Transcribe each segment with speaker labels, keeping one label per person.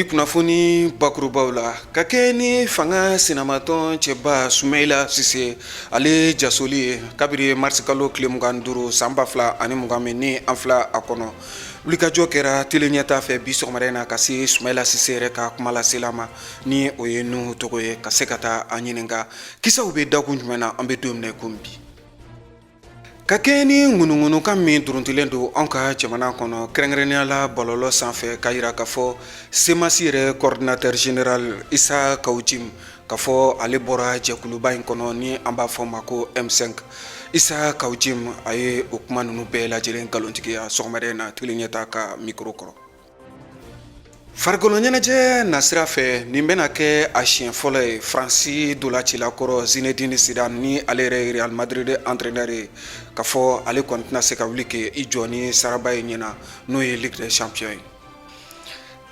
Speaker 1: Bi kunnafoni bakurubaw la, ka kɛ ni fanga sinamatɔn cɛba Sumayila Sise ale jasoli ye kabiri marisikalo tile 25 san 2020 min ni an filɛ a kɔnɔ. Wulikajɔ kɛra Tele Ɲɛta fɛ bi sɔgɔmada in na ka se Sumayila Sise yɛrɛ ka kumalasela ma, ni o ye Nuhu Togo ye, ka se ka taa a ɲininka kisaw bɛ dakun jumɛn na an bɛ don min na i komi bi. Ka kɛ ni ŋunuŋunukan min duruntilen don an ka jamana kɔnɔ, kɛrɛnkɛrɛnnenya la bɔlɔlɔ sanfɛ, k'a jira k'a fɔ CMAS yɛrɛ coordinateur général Isa Kawu Jim, k'a fɔ ale bɔra jɛkuluba in kɔnɔ ni an b'a fɔ ma ko M5. Isa Kawu Jim a ye o kuma ninnu bɛɛ lajɛlen nkalontigiya sɔgɔmada in na Tele Ɲɛta ka micro kɔrɔ. Farikolo ɲɛnajɛ nasira fɛ, nin bɛna kɛ a siɲɛ fɔlɔ ye Faransi dolacila kɔrɔ Zinedine Zidane, ni ale yɛrɛ ye Real Madrid entraîneur ye, k'a fɔ ale kɔni tɛna se ka wuli k'i jɔ ni saraba ye ɲinan, n'o ye Ligue des Champions ye.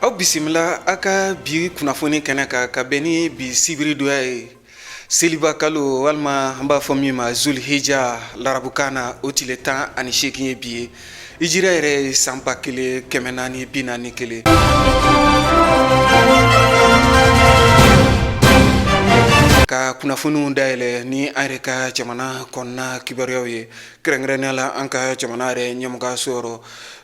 Speaker 1: Aw bisimila aw ka bi kunnafoni kɛnɛ kan ka bɛn ni bi sibiridonya ye, seliba kalo walima an b'a fɔ min ma Zulhija larabukan na, o tile 18 ye bi ye, hijira yɛrɛ ye san 1441. Ka kunnafoniw dayɛlɛ ni an yɛrɛ ka jamana kɔnɔna kibaruyaw ye, kɛrɛnkɛrɛnnenya la an ka jamana yɛrɛ ɲɛmɔgɔyaso yɔrɔ.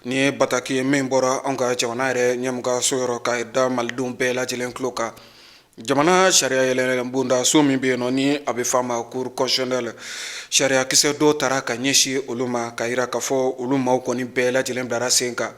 Speaker 1: Nin ye bataki ye min bɔra an ka jamana yɛrɛ ɲɛmɔgɔyaso yɔrɔ ka da malidenw bɛɛ lajɛlen tulo kan. Jamana sariya yɛlɛn bondaso min bɛ yen nɔ, ni a bɛ f'a ma cour constitutionnelle, sariyakisɛ dɔw tara ka ɲɛsin olu ma, ka jira k'a fɔ olu maaw kɔni bɛɛ lajɛlen bilara sen kan.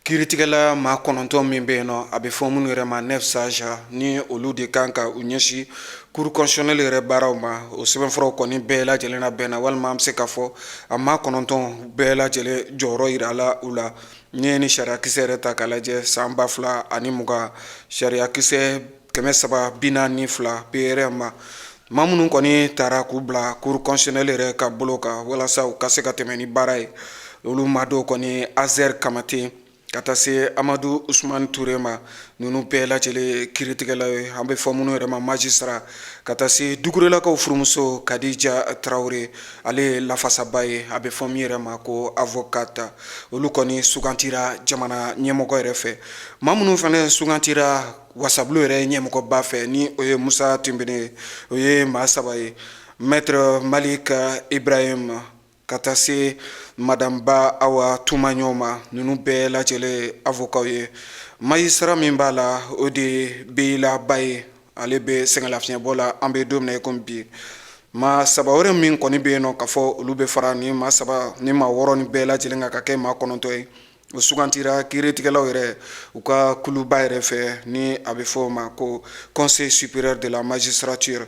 Speaker 1: Kiiritigɛla maa 9 min bɛ yen nɔ, a bɛ fɔ minnu yɛrɛ ma neuf sages, ni olu de kan ka u ɲɛsin cour constitutionnelle yɛrɛ baaraw ma, o sɛbɛnfuraw kɔni bɛɛ lajɛlen labɛnna, walima an bɛ se k'a fɔ a maa 9 bɛɛ lajɛlen jɔyɔrɔ jirala u la. N'i ye ni sariyakisɛ yɛrɛ ta k'a lajɛ, san 2020 sariyakisɛ 342 PRM ma, maa minnu kɔni taara k'u bila cour constitutionnelle yɛrɛ ka bolo kan walasa u ka se ka tɛmɛ ni baara ye, olu maa dɔw kɔni Azer Kamate ka taa se Amadu Usumani Ture ma, ninnu bɛɛ lajɛlen kiiritigɛla ye, an bɛ fɔ minnu yɛrɛ ma magistrat, ka taa se Dukurelakaw furumuso Kadija Tarawele, ale ye lafasaba ye, a bɛ fɔ min yɛrɛ ma ko avocate. Olu kɔni sugantira jamana ɲɛmɔgɔ yɛrɛ fɛ. Maa minnu fana sugantira wasabulon yɛrɛ ɲɛmɔgɔba fɛ, ni o ye Musa Tinbine ye, o ye maa saba ye: Maître Malik Ibrahim ka taa se Madame Ba Awa Tumaɲɔ ma, ninnu bɛɛ lajɛlen avocat ye. Magistrat min b'a la, o de ye Beyila Ba ye, ale bɛ sɛgɛnlafiɲɛbɔ la an bɛ don min na i komi bi. Maa saba wɛrɛ min kɔni bɛ yen nɔ, k'a fɔ olu bɛ fara ni maa saba ni maa wɔɔrɔ ni bɛɛ lajɛlen kan ka kɛ maa 9 ye, o sugantira kiiritigɛlaw yɛrɛ u ka kuluba yɛrɛ fɛ, ni a bɛ fɔ o ma ko Conseil supérieur de la magistrature,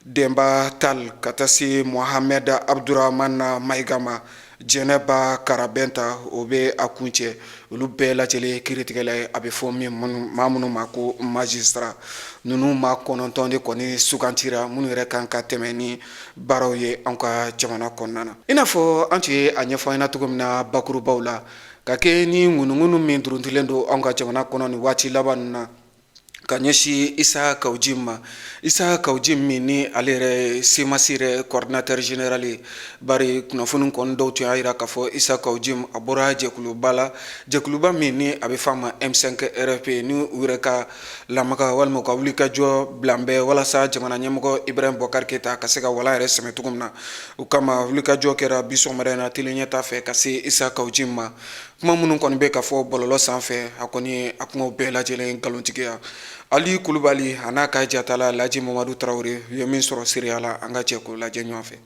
Speaker 1: Denba Tal ka taa se Mohamed Abdurahman Mayiga ma, Jɛnɛba Karabɛnta o bɛ a kuncɛ. Olu bɛɛ lajɛlen kiiritigɛla ye, a bɛ fɔ maa minnu ma ko magistrat. Ninnu maa 9 de kɔni sugantira, minnu yɛrɛ kan ka tɛmɛ ni baaraw ye an ka jamana kɔnɔna na. I n'a fɔ an tun ye a ɲɛfɔ an ɲɛna cogo min na bakurubaw la, ka kɛ ni ŋunuŋunu min duruntilen don an ka jamana kɔnɔ nin waati laban ninnu na ka ɲɛsin Isa Kawu Jim ma, Isa Kawu Jim min ni ale yɛrɛ ye CMAS yɛrɛ coordinateur général ye, bari kunnafoni kɔni dɔw tun y'a jira k'a fɔ Isa Kawu Jim a bɔra jɛkuluba la, jɛkuluba min ni a bɛ f'a ma M5 RFP, ni u yɛrɛ ka lamaga walima u ka wulikajɔ bilan bɛ walasa jamana ɲɛmɔgɔ Ibrahim Boubacar Keita ka se ka walan yɛrɛ sɛmɛ cogo min na. O kama wulikajɔ kɛra bi sɔgɔmada in na Tele Ɲɛta fɛ ka se Isa Kawu Jim ma. Kuma minnu kɔni bɛ ka fɔ bɔlɔlɔ sanfɛ, a kɔni a kumaw bɛɛ lajɛlen nkalontigiya. Ali Kulubali a n'a ka jatala Laji Mamadu Tarawele, u ye min sɔrɔ seereya la, an ka jɛ k'o lajɛ ɲɔgɔn fɛ.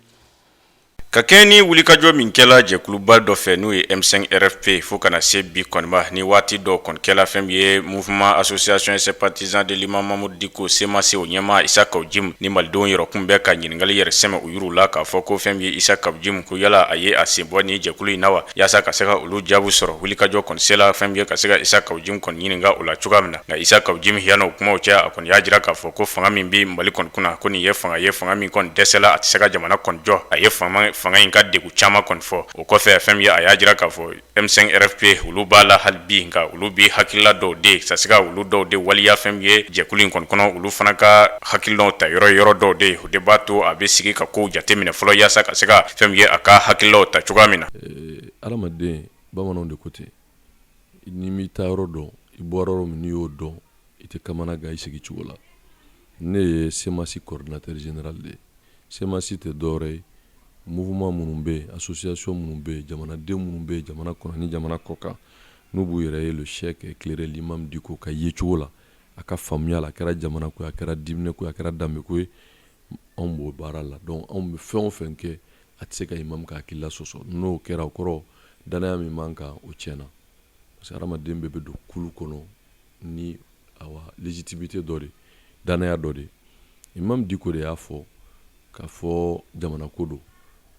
Speaker 2: Ka kɛɲɛ ni wulikajɔ min kɛla jɛkuluba dɔ fɛ, n'o ye M5 RFP, fo ka na se bi kɔni ma, ni waati dɔw kɔni kɛla fɛn min ye Mouvement Association et Sympathisant de l'Imam Mahmoud Dicko CMAS, o ɲɛmaa Isa Kawu Jim, ni malidenw yɛrɛ kun bɛ ka ɲininkali yɛrɛ sɛmɛ u yɛrɛw la k'a fɔ ko fɛn min ye Isa Kawu Jim, ko yala a ye a sen bɔ ni jɛkulu in na wa, yaasa ka se ka olu jaabi sɔrɔ. Wulikajɔ kɔni sela fɛn min ye ka se ka Isa Kawu Jim kɔni ɲininka o la cogoya min na. Nka Isa Kawu Jim, yan'o kumaw cɛ, a kɔni y'a jira k'a fɔ ko fanga min bɛ Mali kɔni kunna, ko nin ye fanga ye, fanga min kɔni dɛsɛla, a tɛ se ka jamana kɔni jɔ. A ye fanga in ka degun caman kɔni fɔ. O kɔfɛ, fɛn min ye, a y'a jira k'a fɔ M5 RFP, olu b'a la hali bi, nka olu bɛ hakilila dɔw de ka se ka olu dɔw de waleya fɛn min ye jɛkulu in kɔni kɔnɔ. Olu fana ka hakililaw ta yɔrɔ yɔrɔ dɔw de, o de b'a to a bɛ sigi ka kow jateminɛ fɔlɔ yaasa ka se ka fɛn min ye a ka hakililaw ta cogoya min na.
Speaker 3: Adamaden, bamananw de ko ten, n'i m'i taa yɔrɔ dɔn, i bɔra yɔrɔ min, n'i y'o dɔn. i tɛ kamana gan i sigi cogo la. Ne ye CMAS coordinateur général de ye. CMAS tɛ dɔwɛrɛ ye, mouvement minnu bɛ yen, association minnu bɛ yen, jamanaden minnu bɛ yen jamana kɔnɔ ni jamana kɔ kan, n'u b'u yɛrɛ ye le Cheikh éclairé l'imam Dicko ka yecogo la, a ka faamuya la, a kɛra jamana ko ye, a kɛra diinɛ ko ye, a kɛra danbe ko ye, anw b'o baara la. Donc anw bɛ fɛn o fɛn kɛ, a tɛ se ka imam ka hakilila sɔsɔ. N'o kɛra, o kɔrɔ danaya min b'an kan, o tiɲɛna, parce que hadamaden bɛɛ bɛ don kulu kɔnɔ ni awa légitimité dɔ de, danaya dɔ de. Imam Dicko de y'a fɔ k'a fɔ jamana ko don,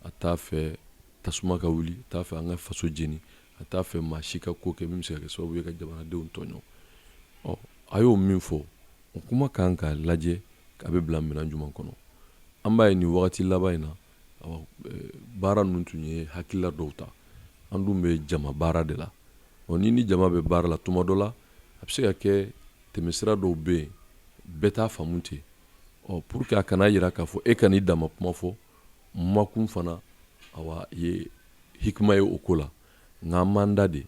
Speaker 3: a t'a fɛ tasuma ka wuli, a t'a fɛ an ka faso jeni, a t'a fɛ maa si ka ko kɛ min bɛ se ka kɛ sababu ye ka jamanadenw tɔɲɔ. Ɔ, a y'o min fɔ, o kuma kan ka lajɛ a bɛ bila minɛn jumɛn kɔnɔ. An b'a ye nin wagati laban in na, baara ninnu tun ye hakilila dɔw ta. An dun bɛ jama baara de la. Ɔ, ni jama bɛ baara la, tuma dɔ la a bɛ se ka kɛ tɛmɛsira dɔw bɛ yen, bɛɛ t'a faamu ten. Ɔ, pour que a kana jira k'a fɔ e ka n'i dama kuma fɔ, makun fana awa ye hikima ye o ko la. Nka an m'an da de,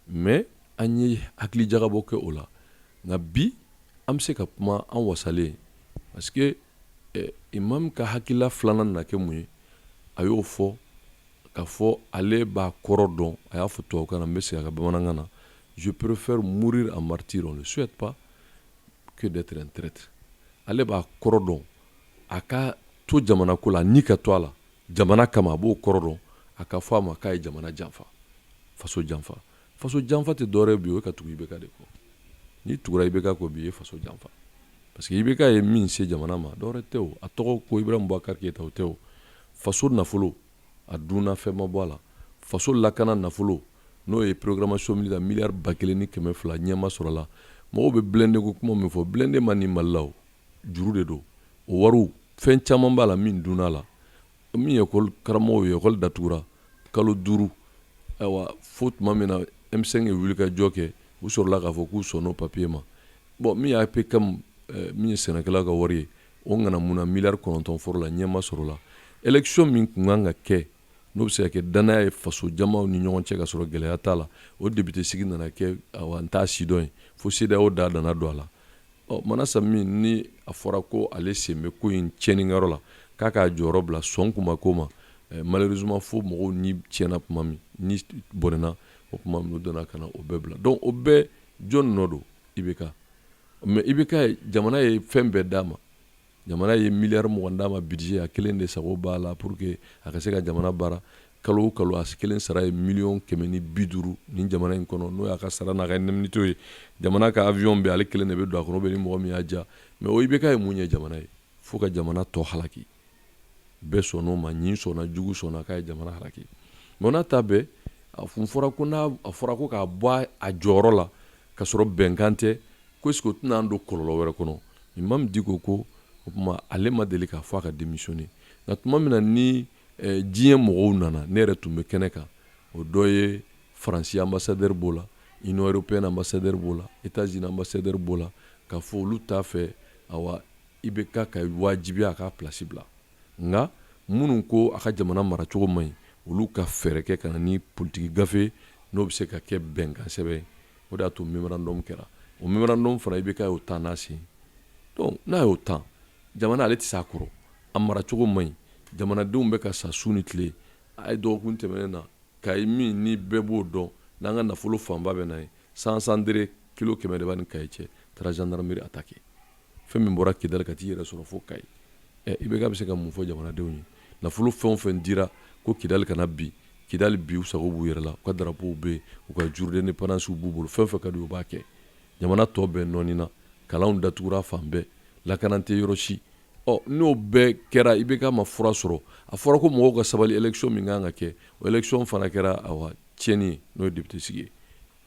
Speaker 3: mais an ye hakili jagabɔ kɛ o la. Nka bi an bɛ se ka kuma an wasalen, parce que imam ka hakilila filanan nana kɛ mun ye? A y'o fɔ k'a fɔ ale b'a kɔrɔ dɔn. A y'a fɔ tubabukan na, n bɛ segin a ka bamanankan na: "Je préfère mourir en martyr, on ne souhaite pas, que d'être un traître." Ale b'a kɔrɔ dɔn, a ka to jamana ko la, ni ka to a la jamana kama, a b'o kɔrɔ dɔn. A ka fɔ a ma k'a ye jamana janfa, faso janfa. Faso janfa tɛ dɔwɛrɛ bi, o ye ka tugu IBK de kɔ. N'i tugura IBK kɔ bi, i ye faso janfa, parce que IBK ye min se jamana ma, dɔwɛrɛ tɛ o. A tɔgɔ ko Ibrahim Boubacar Keïta, o tɛ o. Faso nafolo a dunna, fɛn ma bɔ a la. Faso lakana nafolo, n'o ye programmation militaire, miliyari 1200, ɲɛma sɔrɔ la. Mɔgɔw bɛ blindé ko kuma min fɔ, blindé ma nin Mali la, o juru de don. O wariw, fɛn caman b'a la min dunna la. Min ye école karamɔgɔw ye, école datugura kalo 5. Ayiwa, fo tuma min na M5 ye wuli ka jɔ kɛ, u sɔrɔla k'a fɔ k'u sɔnn'o papier ma. Bon, min ye APCAM, min ye sɛnɛkɛlaw ka wari ye, o ŋanamu miliyari 9 fɔlɔ la, ɲɛma sɔrɔ la. Élection min tun kan ka kɛ, n'o bɛ se ka kɛ danaya ye faso jamaw ni ɲɔgɔn cɛ ka sɔrɔ gɛlɛya t'a la, o député sigi nana kɛ, awa, n t'a si dɔn ye, fo CEDEAO da nana don a la. Ɔ, Manasa min ni a fɔra ko ale sen bɛ ko in tiɲɛnikɛyɔrɔ la, k'a k'a jɔyɔrɔ bila, sɔn kun ma k'o ma. Malheureusement, fo mɔgɔw ni tiɲɛna tuma min, ni bɔnɛna o tuma min, u donna ka na o bɛɛ bila. Donc o bɛɛ, jɔn nɔ don? IBK. Mais IBK, jamana ye fɛn bɛɛ d'a ma. Jamana ye miliyari 20 d'a ma budget, a kelen de sago b'a la pour que a ka se ka jamana baara. Kalo o kalo, a kelen sara ye miliyɔn 150 nin jamana in kɔnɔ, n'o y'a ka sara n'a ka indemnité ye. Jamana ka avion bɛ, ale kelen de bɛ don a kɔnɔ, ni mɔgɔ min y'a diya. Mais o IBK ye mun ye jamana ye? Fo ka jamana tɔ halaki. Bɛɛ sɔnn'o ma, ɲin sɔnna, jugu sɔnna k'a ye jamana halaki. Mais n'a ta bɛɛ, a fun fɔra ko n'a a fɔra ko k'a bɔ a jɔyɔrɔ la ka sɔrɔ bɛnkan tɛ, ko est-ce que o tɛna an don kɔlɔlɔ wɛrɛ kɔnɔ? Imam Dicko ko o tuma ale ma deli k'a fɔ a ka démissionner. Nka tuma min na ni diɲɛ mɔgɔw nana, ne yɛrɛ tun bɛ kɛnɛ kan, o dɔ ye Faransi ambassadeur b'o la, Union européenne ambassadeur b'o la, États-Unis ambassadeur b'o la, k'a fɔ olu t'a fɛ, awa, IBK ka wajibiya a k'a place bila. Nka minnu ko a ka jamana maracogo man ɲi, olu ka fɛɛrɛ kɛ ka na ni politiki gafe n'o bɛ se ka kɛ bɛnkan sɛbɛn. O de y'a to mémorandum kɛra. O mémorandum fana, IBK y'o ta n'a sen. Donc n'a y'o ta, jamana ale tɛ se a kɔrɔ, a maracogo man ɲi, jamanadenw bɛ ka sa su ni tile. A ye dɔgɔkun tɛmɛnen na, Kayi min ni bɛɛ b'o dɔn, n'an ka nafolo fanba bɛ na ye, sansandere kilo 100 de b'a ni Kayi cɛ, taara gendarmerie attaqué. Fɛn min bɔra Kidali ka t'i yɛrɛ sɔrɔ fo Kayi, ɛ, IBK bɛ se ka mun fɔ jamanadenw ye? Nafolo fɛn o fɛn dira ko Kidali kana bi, Kidali bi, u sago b'u yɛrɛ la, u ka drapeau bɛ yen, u ka jour d'indépendance b'u bolo, fɛn fɛn ka di u b'a kɛ. Jamana tɔ bɛɛ nɔɔni na, kalanw datugura fan bɛɛ, lakana tɛ yɔrɔ si. Ɔ, n'o bɛɛ kɛra, IBK ma fura sɔrɔ. A fɔra ko mɔgɔw ka sabali, élection min kan ka kɛ, o élection fana kɛra, awa, tiɲɛni ye, n'o ye député sigi ye.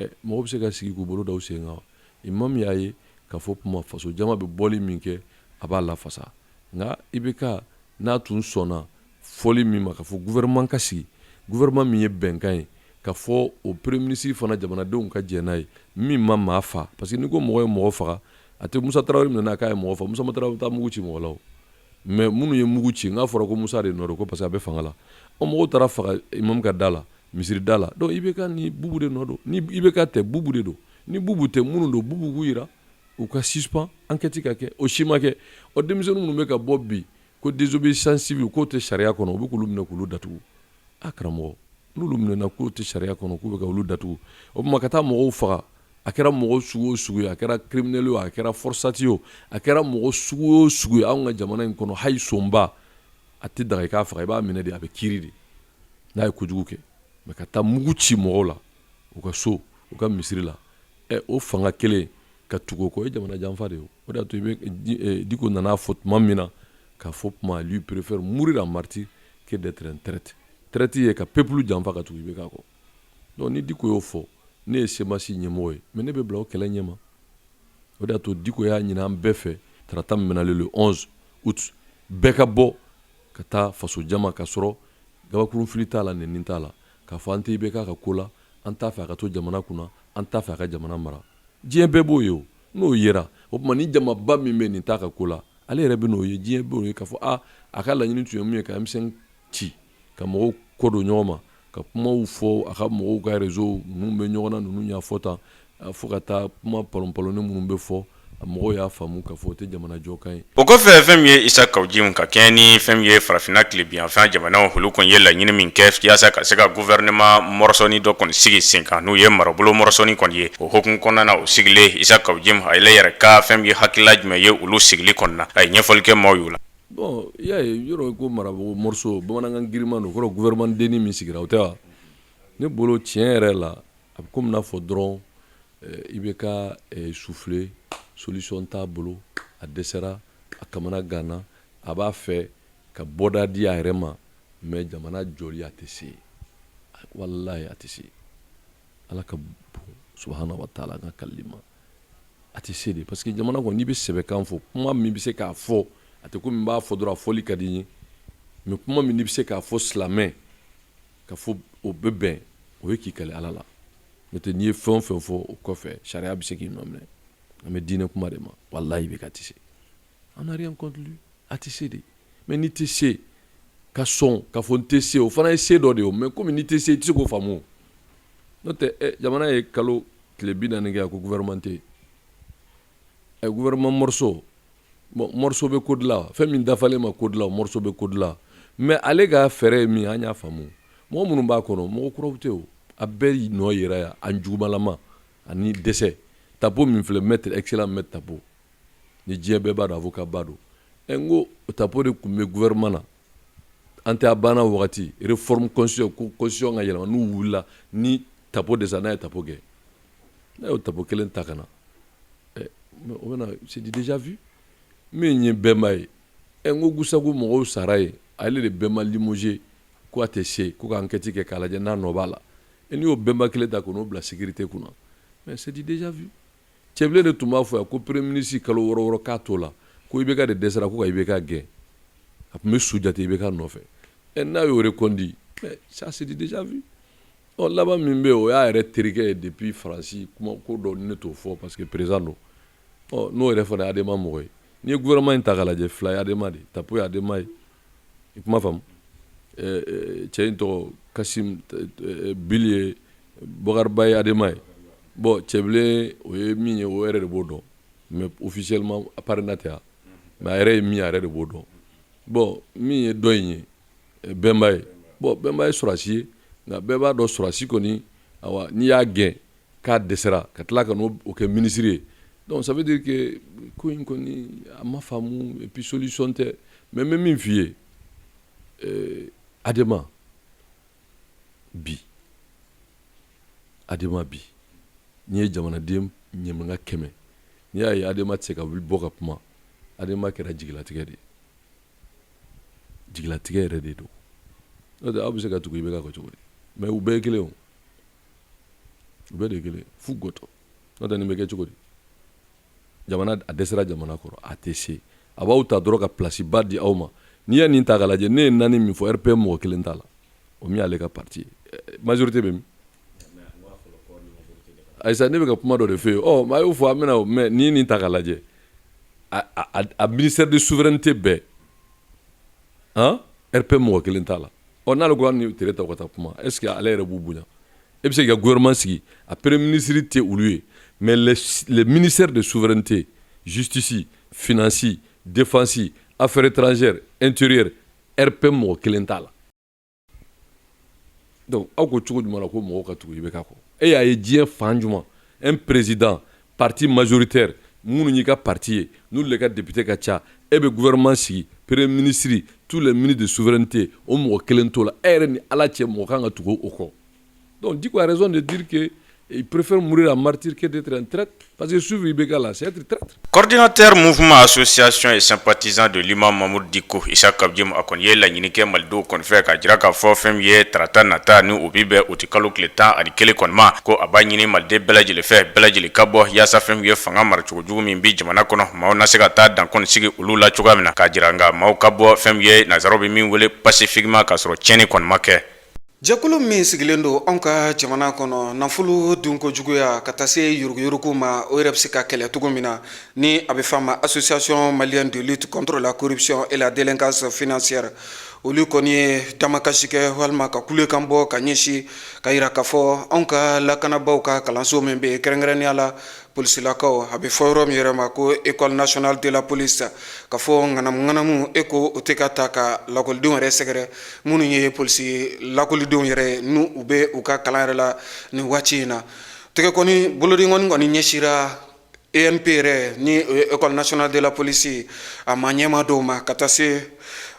Speaker 3: Ɛ, mɔgɔ bɛ se ka sigi k'u bolo da u sen kan wa? Imam y'a ye k'a fɔ kuma faso jama bɛ bɔli min kɛ, a b'a lafasa. Nka IBK n'a tun sɔnna fɔli min ma, k'a fɔ gouvernement ka sigi, gouvernement min ye bɛnkan ye, ka fɔ o premier ministre fana jamanadenw ka jɛn n'a ye, min ma maa fa. Parce que n'i ko mɔgɔ ye mɔgɔ faga, a tɛ Musa Tarawele minɛ k'a ye mɔgɔ faga. Musa Tarawele taa mugu ci mɔgɔ la o. Mais minnu ye mugu ci, n'a fɔra ko Musa de nɔ don, ko parce que a bɛ fanga la, ɔ, mɔgɔw taara faga imam ka da la, misiri da la. Donc IBK ni Bubu de nɔ don. Ni IBK tɛ, Bubu de don. Ni Bubu tɛ, minnu don, Bubu k'u yira. U ka suspend, enquête ka kɛ. O si ma kɛ. Ɔ, denmisɛnnin minnu bɛ ka bɔ bi ko désobéissance civile, k'o tɛ sariya kɔnɔ, u bɛ k'olu minɛ k'olu datugu. A karamɔgɔ, n'olu minɛna k'o tɛ sariya kɔnɔ, k'u bɛ ka olu datugu, o tuma ka taa mɔgɔw faga, a kɛra mɔgɔ sugu o sugu ye, a kɛra criminel o, a kɛra forçat o, a kɛra mɔgɔ sugu o sugu ye, anw ka jamana in kɔnɔ, hali sonba a tɛ daga i k'a faga. I b'a minɛ de, a bɛ kiiri de n'a ye kojugu kɛ. Mais ka taa mugu ci mɔgɔw la u ka so, u ka misiri la, ɛ, o fanga kelen ka tugu o kɔ, o ye jamana janfa de ye. O de y'a to i bɛ Diko nana fɔ tuma min na k'a fɔ tuma, lui préfère mourir en martyr que d'être un traître. Traître ye ka peuple janfa ka tugu IBK kɔ. Donc ni Diko y'o fɔ, ne ye CMAS ɲɛmɔgɔ ye, mais ne bɛ bila o kɛlɛ ɲɛma. O de y'a to Diko y'a ɲini an bɛɛ fɛ, tarata min bɛna, le 11 août, bɛɛ ka bɔ ka taa faso jama ka sɔrɔ gabakurun fili t'a la, nɛni t'a la, k'a fɔ an tɛ IBK ka ko la, an t'a fɛ a ka to jamana kunna, an t'a fɛ a ka jamana mara. Diɲɛ bɛɛ b'o ye. O n'o yera, o tuma ni jamaba min bɛ nin t'a ka ko la, ale yɛrɛ bɛ n'o ye, diɲɛ b'o ye k'a fɔ a a ka laɲini tun ye mun ye, ka M5 ci, ka mɔgɔw kɔ don ɲɔgɔn ma, ka kumaw fɔ a ka mɔgɔw ka réseau ninnu bɛ ɲɔgɔn na, ninnu y'a fɔ tan, fo ka taa kuma palonpalonni minnu bɛ fɔ, a mɔgɔw y'a faamu k'a fɔ o tɛ jamana jɔkan ye.
Speaker 2: O kɔfɛ, fɛn min ye Isa Kawu Jim, ka kɛɲɛ ni fɛn min ye farafinna tilebinyanfan jamanaw, olu kɔni ye laɲini min kɛ yaasa ka se ka gouvernement morceau dɔ kɔni sigi sen kan, n'u ye marabolo morceau kɔni ye, o hukumu kɔnɔna na, o sigilen, Isa Kawu Jim ale yɛrɛ ka fɛn min ye hakilila jumɛn ye olu sigili kɔnɔna na? A ye ɲɛfɔli kɛ maaw ye o la.
Speaker 3: Bon, i y'a ye yɔrɔ ko marabolo morceau, bamanankan giriman don, o kɔrɔ gouvernement dennin min sigira, o tɛ wa? Ne bolo, tiɲɛ yɛrɛ la, a bɛ komi n'a fɔ dɔrɔn i bɛ ka souffler, solution t'a bolo, a dɛsɛra, a kamana ganna, a b'a fɛ ka bɔda di a yɛrɛ ma. Mais jamana jɔli, a tɛ se, walahi a tɛ se. Ala ka bon, subahana wa taala, an ka kalili ma, a tɛ se de, parce que jamana kɔnɔ, n'i bɛ sɛbɛkan fɔ, kuma min bɛ se k'a fɔ, a tɛ komi n b'a fɔ dɔrɔn a fɔli ka di n ye, mais kuma min n'i bɛ se k'a fɔ silamɛ ka fɔ o bɛ bɛn, o ye k'i kali Ala la. N'o tɛ, n'i ye fɛn o fɛn fɔ o kɔfɛ, sariya bɛ se k'i nɔ minɛ. An bɛ diinɛ kuma de ma. Walahi bɛ ka tɛ se, on n'a rien contre lui, a tɛ se de. Mais n'i tɛ se ka sɔn ka fɔ n tɛ se, o fana ye se dɔ de ye o. Mais komi n'i tɛ se, i tɛ se k'o faamu. N'o tɛ, ɛ, jamana ye kalo tile 40 kɛ, a ko gouvernement tɛ yen. Ɛ, gouvernement morceau, bon, morceau bɛ ko dilan, fɛn min dafalen ma ko dilan, morceau bɛ ko dilan. Mais ale ka fɛɛrɛ ye min ye, an y'a faamu. Mɔgɔ minnu b'a kɔnɔ, mɔgɔ kuraw tɛ o, a bɛɛ nɔ yera yan, a jugumalama ani dɛsɛ. Tapo min filɛ, maître, excellent maître Tapo, ni diɲɛ bɛɛ b'a dɔn, avocat ba don. Ɛ, n ko Tapo de tun bɛ gouvernement na. An tɛ a banna wagati réforme constitution ko constitution ka yɛlɛma, n'u wulila ni Tapo dɛsɛ, n'a ye Tapo gɛn, n'a y'o Tapo kelen ta ka na, ɛ, o bɛna, c'est du déjà vu. Min ye Bɛnba ye, ɛ, n ko Gusagu mɔgɔw sara yen, ale de Bɛnba limogé ko a tɛ se ko ka enquête kɛ k'a lajɛ n'a nɔ b'a la. E, n'i y'o Bɛnba kelen ta k'o bila sécurité kunna, mais c'est du déjà vu. Cɛbilen de tun b'a fɔ yan ko premier ministre kalo 6 6 k'a t'o la, ko IBK de dɛsɛra, ko ka IBK gɛn, a tun bɛ su jate IBK nɔfɛ. Ɛ, n'a y'o reconduit, mais ça c'est du déjà vu. Ɔ, laban min bɛ yen, o y'a yɛrɛ terikɛ ye depuis Faransi, kuma ko dɔ ne t'o fɔ parce que président don. Ɔ, n'o yɛrɛ fana ye ADEMA mɔgɔ ye. N'i ye gouvernement in ta k'a lajɛ, fila ye ADEMA de, Tapo ye ADEMA ye, i kuma faamu, cɛ in tɔgɔ Kasim Bili ye, Bɔkari Ba ye ADEMA ye. Bon, Cɛbilen, o ye min ye, o yɛrɛ de b'o dɔn, mais officiellement parrain tɛ yan, mais a yɛrɛ ye min ye, a yɛrɛ de b'o dɔn. Bon, min ye dɔ in ye, Bɛnba ye, bon, Bɛnba ye sɔrɔdasi ye, nka bɛɛ b'a dɔn sɔrɔdasi kɔni, awa, n'i y'a gɛn k'a dɛsɛra ka tila ka n'o kɛ ministre ye, donc ça veut dire que ko in kɔni a ma faamu, et puis solution tɛ. Mais n bɛ min f'i ye, ADEMA bi, ADEMA bi, n'i ye jamanaden ɲininka 100, n'i y'a ye ADEMA tɛ se ka wuli bɔ ka kuma, ADEMA kɛra jigilatigɛ de ye, jigilatigɛ yɛrɛ de don. N'o tɛ, aw bɛ se ka tugu IBK kɔ cogo di? Mais u bɛɛ ye kelen o, u bɛɛ de ye kelen fu gɔtɔ. N'o tɛ, nin bɛ kɛ cogo di? Jamana a dɛsɛra jamana kɔrɔ, a tɛ se. A b'aw ta dɔrɔn ka place ba di aw ma. N'i ye nin ta k'a lajɛ, ne ye naani min fɔ, RPM mɔgɔ kelen t'a la, o min y'ale ka parti ye, majorité bɛ min? Ayisa, ne bɛ ka kuma dɔ de f'e ye. Ɔ, a y'o fɔ, an bɛna o. Mais n'i ye nin ta k'a lajɛ, a ministère de souveraineté bɛɛ han, RPM mɔgɔ kelen t'a la. Ɔ, n'ale ko ni tere ta ka taa kuma, est ce que ale yɛrɛ b'u bonya? E bɛ se k'i ka gouvernement sigi, a premier ministre tɛ olu ye, Mais les ministères de souveraineté, justice, finance, défense, affaires étrangères, intérieur, RPM mɔgɔ kelen t'a la. Donc aw ko cogo jumɛn na ko mɔgɔw ka tugu IBK kɔ? E y'a ye diɲɛ fan jumɛn, un président, parti majoritaire, minnu y'i ka parti ye, n'olu de ka député ka ca, e bɛ gouvernement sigi, premier ministre, tous les ministres de souveraineté, o mɔgɔ kelen t'o la? E yɛrɛ ni Ala cɛ, mɔgɔ kan ka tugu o kɔ? Donc Dicko a raison de dire que il préfère mourir en martyr que d'être un traître. Parce que suivre IBK là, c'est être traître.
Speaker 2: Coordinateur mouvement association et sympathisant de l'imam Mahmoud Dicko, Issa Kaou Djim, a kɔni ye laɲini kɛ malidenw kɔni fɛ k'a jira k'a fɔ fɛn min ye tarata nata ni o bi bɛn o ti kalo tile 11 kɔni ma, ko a b'a ɲini maliden bɛɛ lajɛlen fɛ, bɛɛ lajɛlen ka bɔ yaasa fɛn min ye fanga maracogo jugu min bi jamana kɔnɔ, maaw na se ka taa dan kɔni sigi olu la cogoya min na, k'a jira nka maaw ka bɔ fɛn min ye nanzaraw bɛ min wele pacifiquement, k'a sɔrɔ tiɲɛni kɔni ma kɛ.
Speaker 1: Jɛkulu min sigilen don anw ka jamana kɔnɔ, nafolo dunko juguya ka taa se yuruguyurugu ma, o yɛrɛ bɛ se ka kɛlɛ cogo min na, ni a bɛ f'a ma Association malienne de lutte contre la corruption et la délinquance financière, olu kɔni ye damakasi kɛ walima ka kulekan bɔ ka ɲɛsin ka yira k'a fɔ anw ka lakanabaaw ka kalanso min bɛ yen, kɛrɛnkɛrɛnnenya la polisilakaw, a bɛ fɔ yɔrɔ min yɛrɛ ma ko École nationale de la police, ka fɔ ŋanamu ŋanamu e ko o tɛ ka ta ka lakɔlidenw yɛrɛ sɛgɛrɛ, minnu ye polisi lakɔlidenw yɛrɛ, n'u u bɛ u ka kalan yɛrɛ la nin waati in na. Tɛgɛ kɔni boloden kɔni kɔni ɲɛsira ENP yɛrɛ, ni o ye École nationale de la police, a ma ɲɛma dɔw ma, ka taa se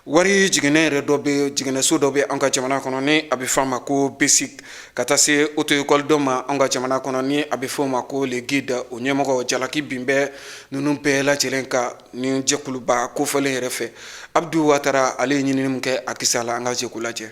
Speaker 1: wari jiginɛ yɛrɛ dɔ bɛ, jiginɛso dɔ bɛ an ka jamana kɔnɔ ni a bɛ fɔ a ma ko BSIC, ka taa se auto école dɔ ma an ka jamana kɔnɔ ni a bɛ fɔ o ma ko Le Guide, o ɲɛmɔgɔ. Jalaki bin bɛ ninnu bɛɛ lajɛlen kan ni jɛkuluba kofɔlen yɛrɛ fɛ. Abdu Watara, ale ye ɲinini min kɛ a kisɛ la, an ka jɛ k'o lajɛ.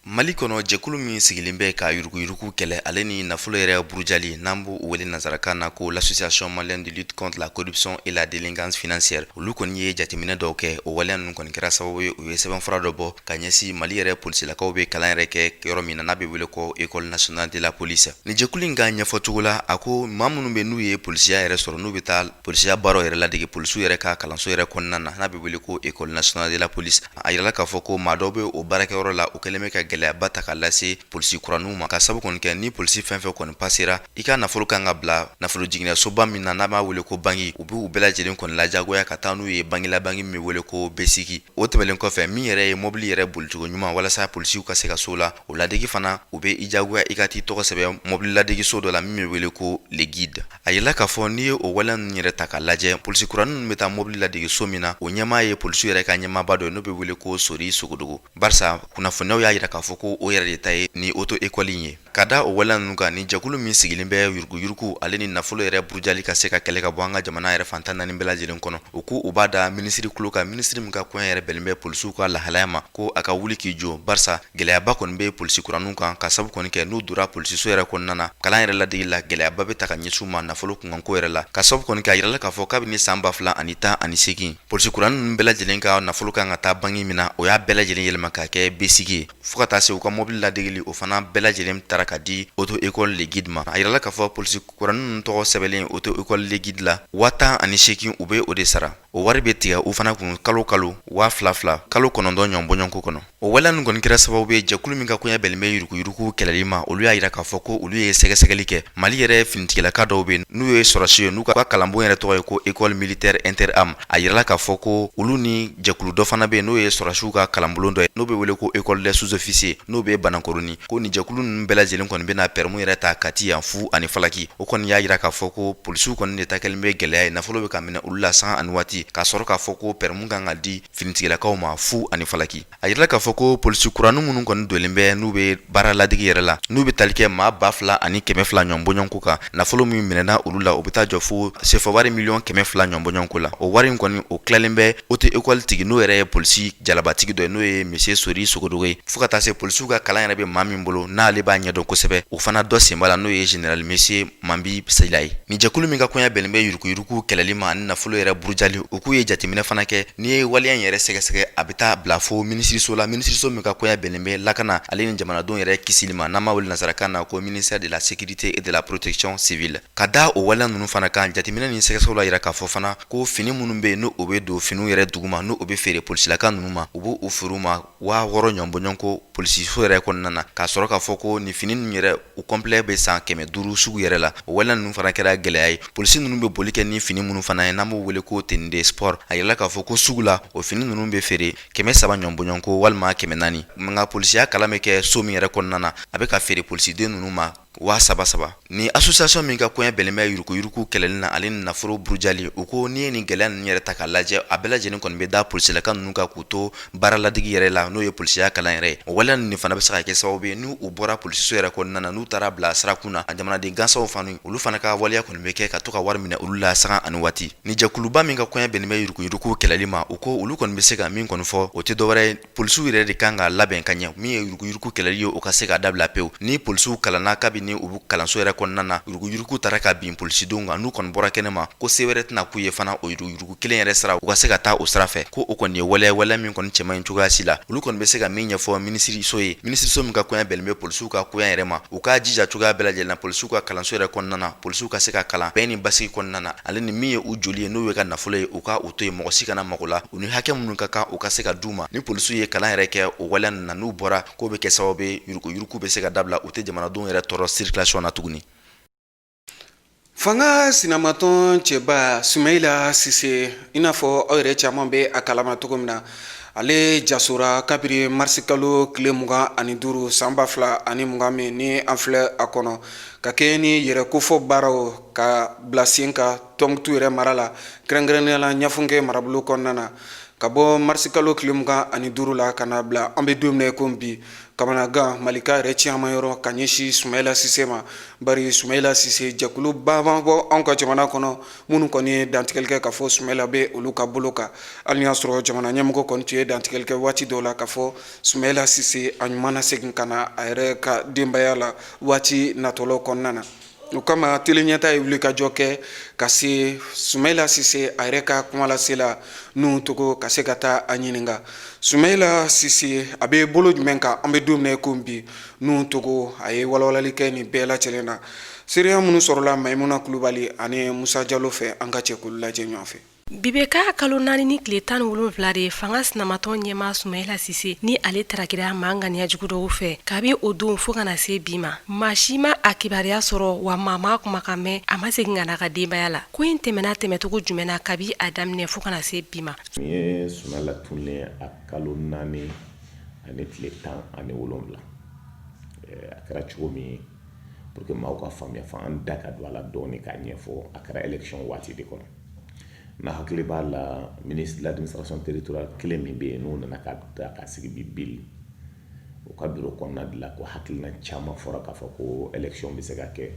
Speaker 4: Mali kɔnɔ, jɛkulu min sigilen bɛ ka yuruguyurugu kɛlɛ ale ni nafolo yɛrɛ burujali, n'an b'o wele nansarakan na ko l'Association malienne de lutte contre la corruption et la délinquance financière, olu kɔni ye jateminɛ dɔw kɛ. O waleya ninnu kɔni kɛra sababu ye u ye sɛbɛnfura dɔ bɔ ka ɲɛsin Mali yɛrɛ polisilakaw bɛ kalan yɛrɛ kɛ yɔrɔ min na, n'a bɛ wele ko École nationale de la police. Ni jɛkulu in ka ɲɛfɔcogo la, a ko maa minnu bɛ n'u ye polisiya yɛrɛ sɔrɔ, n'u bɛ taa polisiya baaraw yɛrɛ ladege polisiw yɛrɛ ka kalanso yɛrɛ kɔnɔna na, n'a bɛ wele ko École nationale de la police, a yirala k'a fɔ ko maa dɔw bɛ o baarakɛyɔrɔ la, o kɛlen bɛ ka gɛlɛyaba ta ka lase polisi kuraninw ma, ka sabu kɔni kɛ ni polisi fɛn fɛn kɔni pasera, i ka nafolo kan ka bila nafolo jiginɛsoba min na, n'a b'a wele ko banki, u b'u bɛɛ lajɛlen kɔni lajagoya ka taa n'u ye banki la, banki min bɛ wele ko BSIC. O tɛmɛnen kɔfɛ, min yɛrɛ ye mobili yɛrɛ bolicogo ɲuman walasa polisiw ka se ka so la o ladegi fana, u bɛ i jagoya i ka t'i tɔgɔ sɛbɛn mobili ladegeso dɔ la min bɛ wele ko Le Guide. A yirala k'a fɔ n'i ye o waleya ninnu yɛrɛ ta k'a lajɛ, polisi kuranin ninnu bɛ taa mobili ladegeso min na, o ɲɛmaa ye polisiw yɛrɛ ka ɲɛmaaba dɔ ye, n'o bɛ wele ko Sori Sogodogo, barisa kunnafoniyaw y'a yira k'a fɔ ko o yɛrɛ de ta ye ni auto école in ye. Ka da o waleya ninnu kan, ni jɛkulu min sigilen bɛ yuruguyurugu ale ni nafolo yɛrɛ burujali ka se ka kɛlɛ ka bɔ an ka jamana yɛrɛ fan 14 bɛɛ lajɛlen kɔnɔ, u ko u b'a da minisiri kulo kan, minisiri min ka koɲɛ yɛrɛ bɛnnen bɛ polisiw ka lahalaya ma, ko a ka wuli k'i jɔ, barisa gɛlɛyaba kɔni bɛ polisi kuraninw kan, ka sabu kɔni kɛ n'u donna polisiso yɛrɛ kɔnɔna na, kalan yɛrɛ ladegi la, gɛlɛyaba bɛ ta ka ɲɛsin u ma nafolo kunkanko yɛrɛ la. Ka sabu kɔni kɛ, a yirala k'a fɔ kabini san 2018, polisi kuranin ninnu bɛɛ lajɛlen ka nafolo kan ka taa banki min na, o y'a bɛɛ lajɛlen yɛlɛma k'a kɛ BSIC ye, fo ka taa se u ka mobili ladegeli, o fana bɛɛ lajɛlen taara ka di auto école Le Guide ma. A yirala k'a fɔ polisi kuranin ninnu tɔgɔ sɛbɛnlen auto école Le Guide la, 18,000 u bɛ o de sara. O wari bɛ tigɛ u fana kun kalo kalo, 2000 2000, kalo 9 ɲɔgɔn bɔɲɔgɔnko kɔnɔ. O waleya ninnu kɔni kɛra sababu ye, jɛkulu min ka koɲɛ bɛnnen bɛ yuruguyurugu kɛlɛli ma, olu y'a yira k'a fɔ ko olu ye sɛgɛsɛgɛli kɛ. Mali yɛrɛ finitigilaka dɔw bɛ yen n'u ye sɔrɔsi ye, n'u ka kalanbon yɛrɛ tɔgɔ ye ko École militaire interarmes, a yirala k'a fɔ ko olu ni jɛkulu dɔ fana bɛ yen, n'o ye sɔrɔsiw ka kalanbulon dɔ ye, n'o bɛ wele ko École des sous-officiers, n'o bɛ Banankɔrɔni, ko nin jɛkulu ninnu bɛɛ lajɛlen kɔni bɛna permis yɛrɛ ta Kati yan fu ani falaki. O kɔni y'a yira k'a fɔ ko polisiw kɔni de ta kɛlen bɛ gɛlɛya ye, nafolo bɛ ka minɛ olu la san ani waati, k'a sɔrɔ k'a fɔ ko permis kan ka di finitigilakaw ma fu ani falaki. A yirala k'a fɔ ko polisi kuranin minnu kɔni donlen bɛ, n'u bɛ baara ladege yɛrɛ la, n'u bɛ tali kɛ maa 2200 ɲɔgɔn bɔɲɔgɔnko kan, nafolo min minɛna olu la, o bɛ taa jɔ fo sefa wari miliyɔn 200 ɲɔgɔn bɔɲɔgɔnko la. O wari in kɔni, o tilalen bɛ auto école tigi, n'o yɛrɛ ye polisi jalabatigi dɔ ye, n'o ye monsieur Sori Sogodogo ye, fo ka taa se polisiw ka kalan yɛrɛ bɛ maa min bolo, n'ale b'a ɲɛdɔn kosɛbɛ, o fana dɔ sen b'a la, n'o ye général monsieur Mambi Sila ye. Ni jɛkulu min ka koɲɛ bɛnnen bɛ yuruguyurugu kɛlɛli ma ani nafolo yɛrɛ burujali, u k'u ye jateminɛ fana kɛ. N'i ye waleya in yɛrɛ sɛgɛsɛgɛ, a bɛ taa bila fo minisiriso la, minisiriso min ka koɲɛ bɛnnen bɛ lakana ale ni jamanadenw yɛrɛ kisili ma, n'an b'a wele nansarakan na ko ministère de la Sécurité et de la Protection civile. Ka da o waleya ninnu fana kan, jateminɛ ni sɛgɛsɛgɛw la yira k'a fɔ fana ko fini minnu bɛ yen, n'o bɛ don finiw yɛrɛ duguma, n'o bɛ feere polisilaka ninnu ma, u b'u feere u ma 6000 ɲɔgɔn bɔɲɔgɔnko polisiso yɛrɛ kɔnɔna na, k'a sɔrɔ k'a fɔ ko nin fini fini ninnu yɛrɛ u complet bɛ san 500 sugu yɛrɛ la. O waleya ninnu fana kɛra gɛlɛya ye. Polisi ninnu bɛ boli kɛ ni fini minnu fana ye, n'an b'o wele ko tenue de sport, a yirala k'a fɔ ko sugu la, o fini ninnu bɛ feere 300 ɲɔgɔn bɔɲɔgɔnko walima 400. Nka polisiya kalan bɛ kɛ so min yɛrɛ kɔnɔna na, a bɛ ka feere polisiden ninnu ma 3000 saba. Ni association min ka koɲɛ bɛnnen bɛ yuruguyurugu kɛlɛli na ale ni nafolo burujali, u ko n'i ye nin gɛlɛya ninnu yɛrɛ ta k'a lajɛ, a bɛɛ lajɛlen kɔni bɛ da polisilaka ninnu kan k'u to baara ladigi yɛrɛ la, n'o ye polisiya kalan yɛrɛ ye. O waleya ninnu fana bɛ se ka kɛ sababu ye, n'u bɔra polisiso yɛrɛ kɔnɔna na, n'u taara bila sirakun na, a jamanaden gansanw fana, olu fana ka waleya kɔni bɛ kɛ ka to ka wari minɛ olu la sanga ani waati. Ni jɛkuluba min ka koɲɛ bɛnnen bɛ yuruguyurugu kɛlɛli ma, u ko olu kɔni bɛ se ka min kɔni fɔ, o tɛ dɔwɛrɛ ye, polisiw yɛrɛ de kan ka labɛn ka ɲɛ. Min ye yuruguyurugu kɛlɛli ye, o ka se ka dabila pewu. Ni polisiw kalanna kabini u bɛ kalanso yɛrɛ kɔnɔna na, yuruguyurugu taara ka bin polisidenw kan, n'u kɔni bɔra kɛnɛ ma, ko se wɛrɛ tɛna k'u ye fana o yuruguyurugu kelen yɛrɛ sira, u ka se ka taa o sira fɛ, ko o kɔni ye waleya, waleya min kɔni cɛ man ɲi cogoya si la. Olu kɔni bɛ se ka min ɲɛfɔ minisiriso ye, minisiriso min ka koɲɛ bɛnnen bɛ polisiw ka koɲɛ yɛrɛ ma, u k'a jija cogoya bɛɛ lajɛlen na, polisiw ka kalanso yɛrɛ kɔnɔna na, polisiw ka se ka kalan bɛn ni basigi kɔnɔna na, ale ni min ye u joli ye, n'o ye ka nafolo ye, u ka u to yen, mɔgɔ si kana mago la. U ni hakɛ minnu ka kan, u ka se ka d'u ma. Ni polisiw ye kalan yɛrɛ kɛ o waleya ninnu na, n'u bɔra, k'o bɛ kɛ sababu ye yuruguyurugu bɛ se ka dabila, u tɛ jamanadenw yɛrɛ tɔɔrɔ circulation na tuguni.
Speaker 1: Fanga sinamatɔn cɛba Sumayila Sise, i n'a fɔ aw yɛrɛ caman bɛ a kalama cogo min na, ale jasora kabiri marisikalo tile 25 san 2020 min ni an filɛ a kɔnɔ, ka kɛ ni yɛrɛ kofɔ baaraw ka bila sen kan Tɔnbukutu yɛrɛ mara la, kɛrɛnkɛrɛnnenya la Ɲafunke marabolo kɔnɔna na, ka bɔ marisikalo tile 25 la ka na bila an bɛ don min na i ko bi. Kamanagan Malika yɛrɛ caman yɔrɔ ka ɲɛsin Sumayila Sise ma, bari Sumayila Sise jɛkulu ba bɔ anw ka jamana kɔnɔ minnu kɔni ye dantigɛli kɛ k'a fɔ Sumayila bɛ olu ka bolo kan, hali y'a sɔrɔ jamana ɲɛmɔgɔ kɔni tun ye dantigɛli kɛ waati dɔw la k'a fɔ Sumayila Sise a ɲuman na segin ka na a yɛrɛ ka denbaya la waati natɔlaw kɔnɔna na. O kama Tele Ɲɛta ye wuli ka jɔ kɛ ka se Sumayila Sise a yɛrɛ ka kumalasela Nuhu Togo ka se ka taa a ɲininka Sumayila Sise a bɛ bolo jumɛn kan an bɛ don min na i ko bi. Nuhu Togo a ye walawalali kɛ nin bɛɛ lajɛlen na. Seereya minnu sɔrɔla Mayimuna Kulubali ani Musa Jalo fɛ, an ka jɛ k'olu lajɛ ɲɔgɔn fɛ.
Speaker 5: Bi bɛ k'a kalo 4 ni tile 17 de ye, fanga sinamatɔn ɲɛmaa Sumayila Sise ni ale tarakira maa ŋaniya jugu dɔw fɛ. Kabi o don fo ka na se bi ma, maa si ma a kibaruya sɔrɔ, wa maa m'a kumakan mɛn. A ma segin ka na ka denbaya la. Ko in tɛmɛna tɛmɛcogo jumɛn na kabi a daminɛ fo ka na se bi ma?
Speaker 6: Nin ye Sumayila tununnen a kalo 4 ani tile 17. A kɛra cogo min, pour que maaw ka faamuya, fo an da ka don a la dɔɔnin k'a ɲɛfɔ. A kɛra élection waati de kɔnɔ. N'a hakili b'a la, ministre de l'administration territoriale kelen min bɛ yen, n'o nana ka ta ka sigi bi bil o ka bureau kɔnɔna de la, ko hakilina caman fɔra k'a fɔ ko élection bɛ se ka kɛ.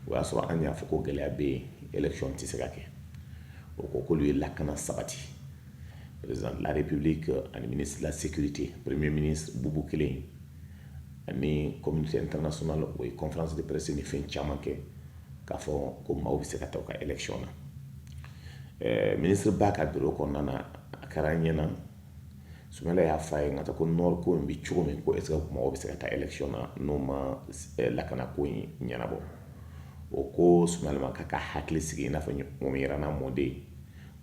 Speaker 6: O y'a sɔrɔ an y'a fɔ ko gɛlɛya bɛ yen, élection tɛ se ka kɛ. O ko k'olu ye lakana sabati. Président de la République ani ministre de la sécurité, premier ministre Bubu kelen ani communauté internationale, o ye conférence de presse ni fɛn caman kɛ k'a fɔ ko maaw bɛ se ka taa u ka élection na. Ministre ba ka bureau kɔnɔna na, a kɛra an ɲɛna, Sumayila y'a fɔ a ye nka ko nord ko in bɛ cogo min, ko est ce que mɔgɔw bɛ se ka taa élection na n'o ma lakana ko in ɲɛnabɔ? O ko Sumayila ma k'a ka hakili sigi, i n'a fɔ ŋɔmi mɔden,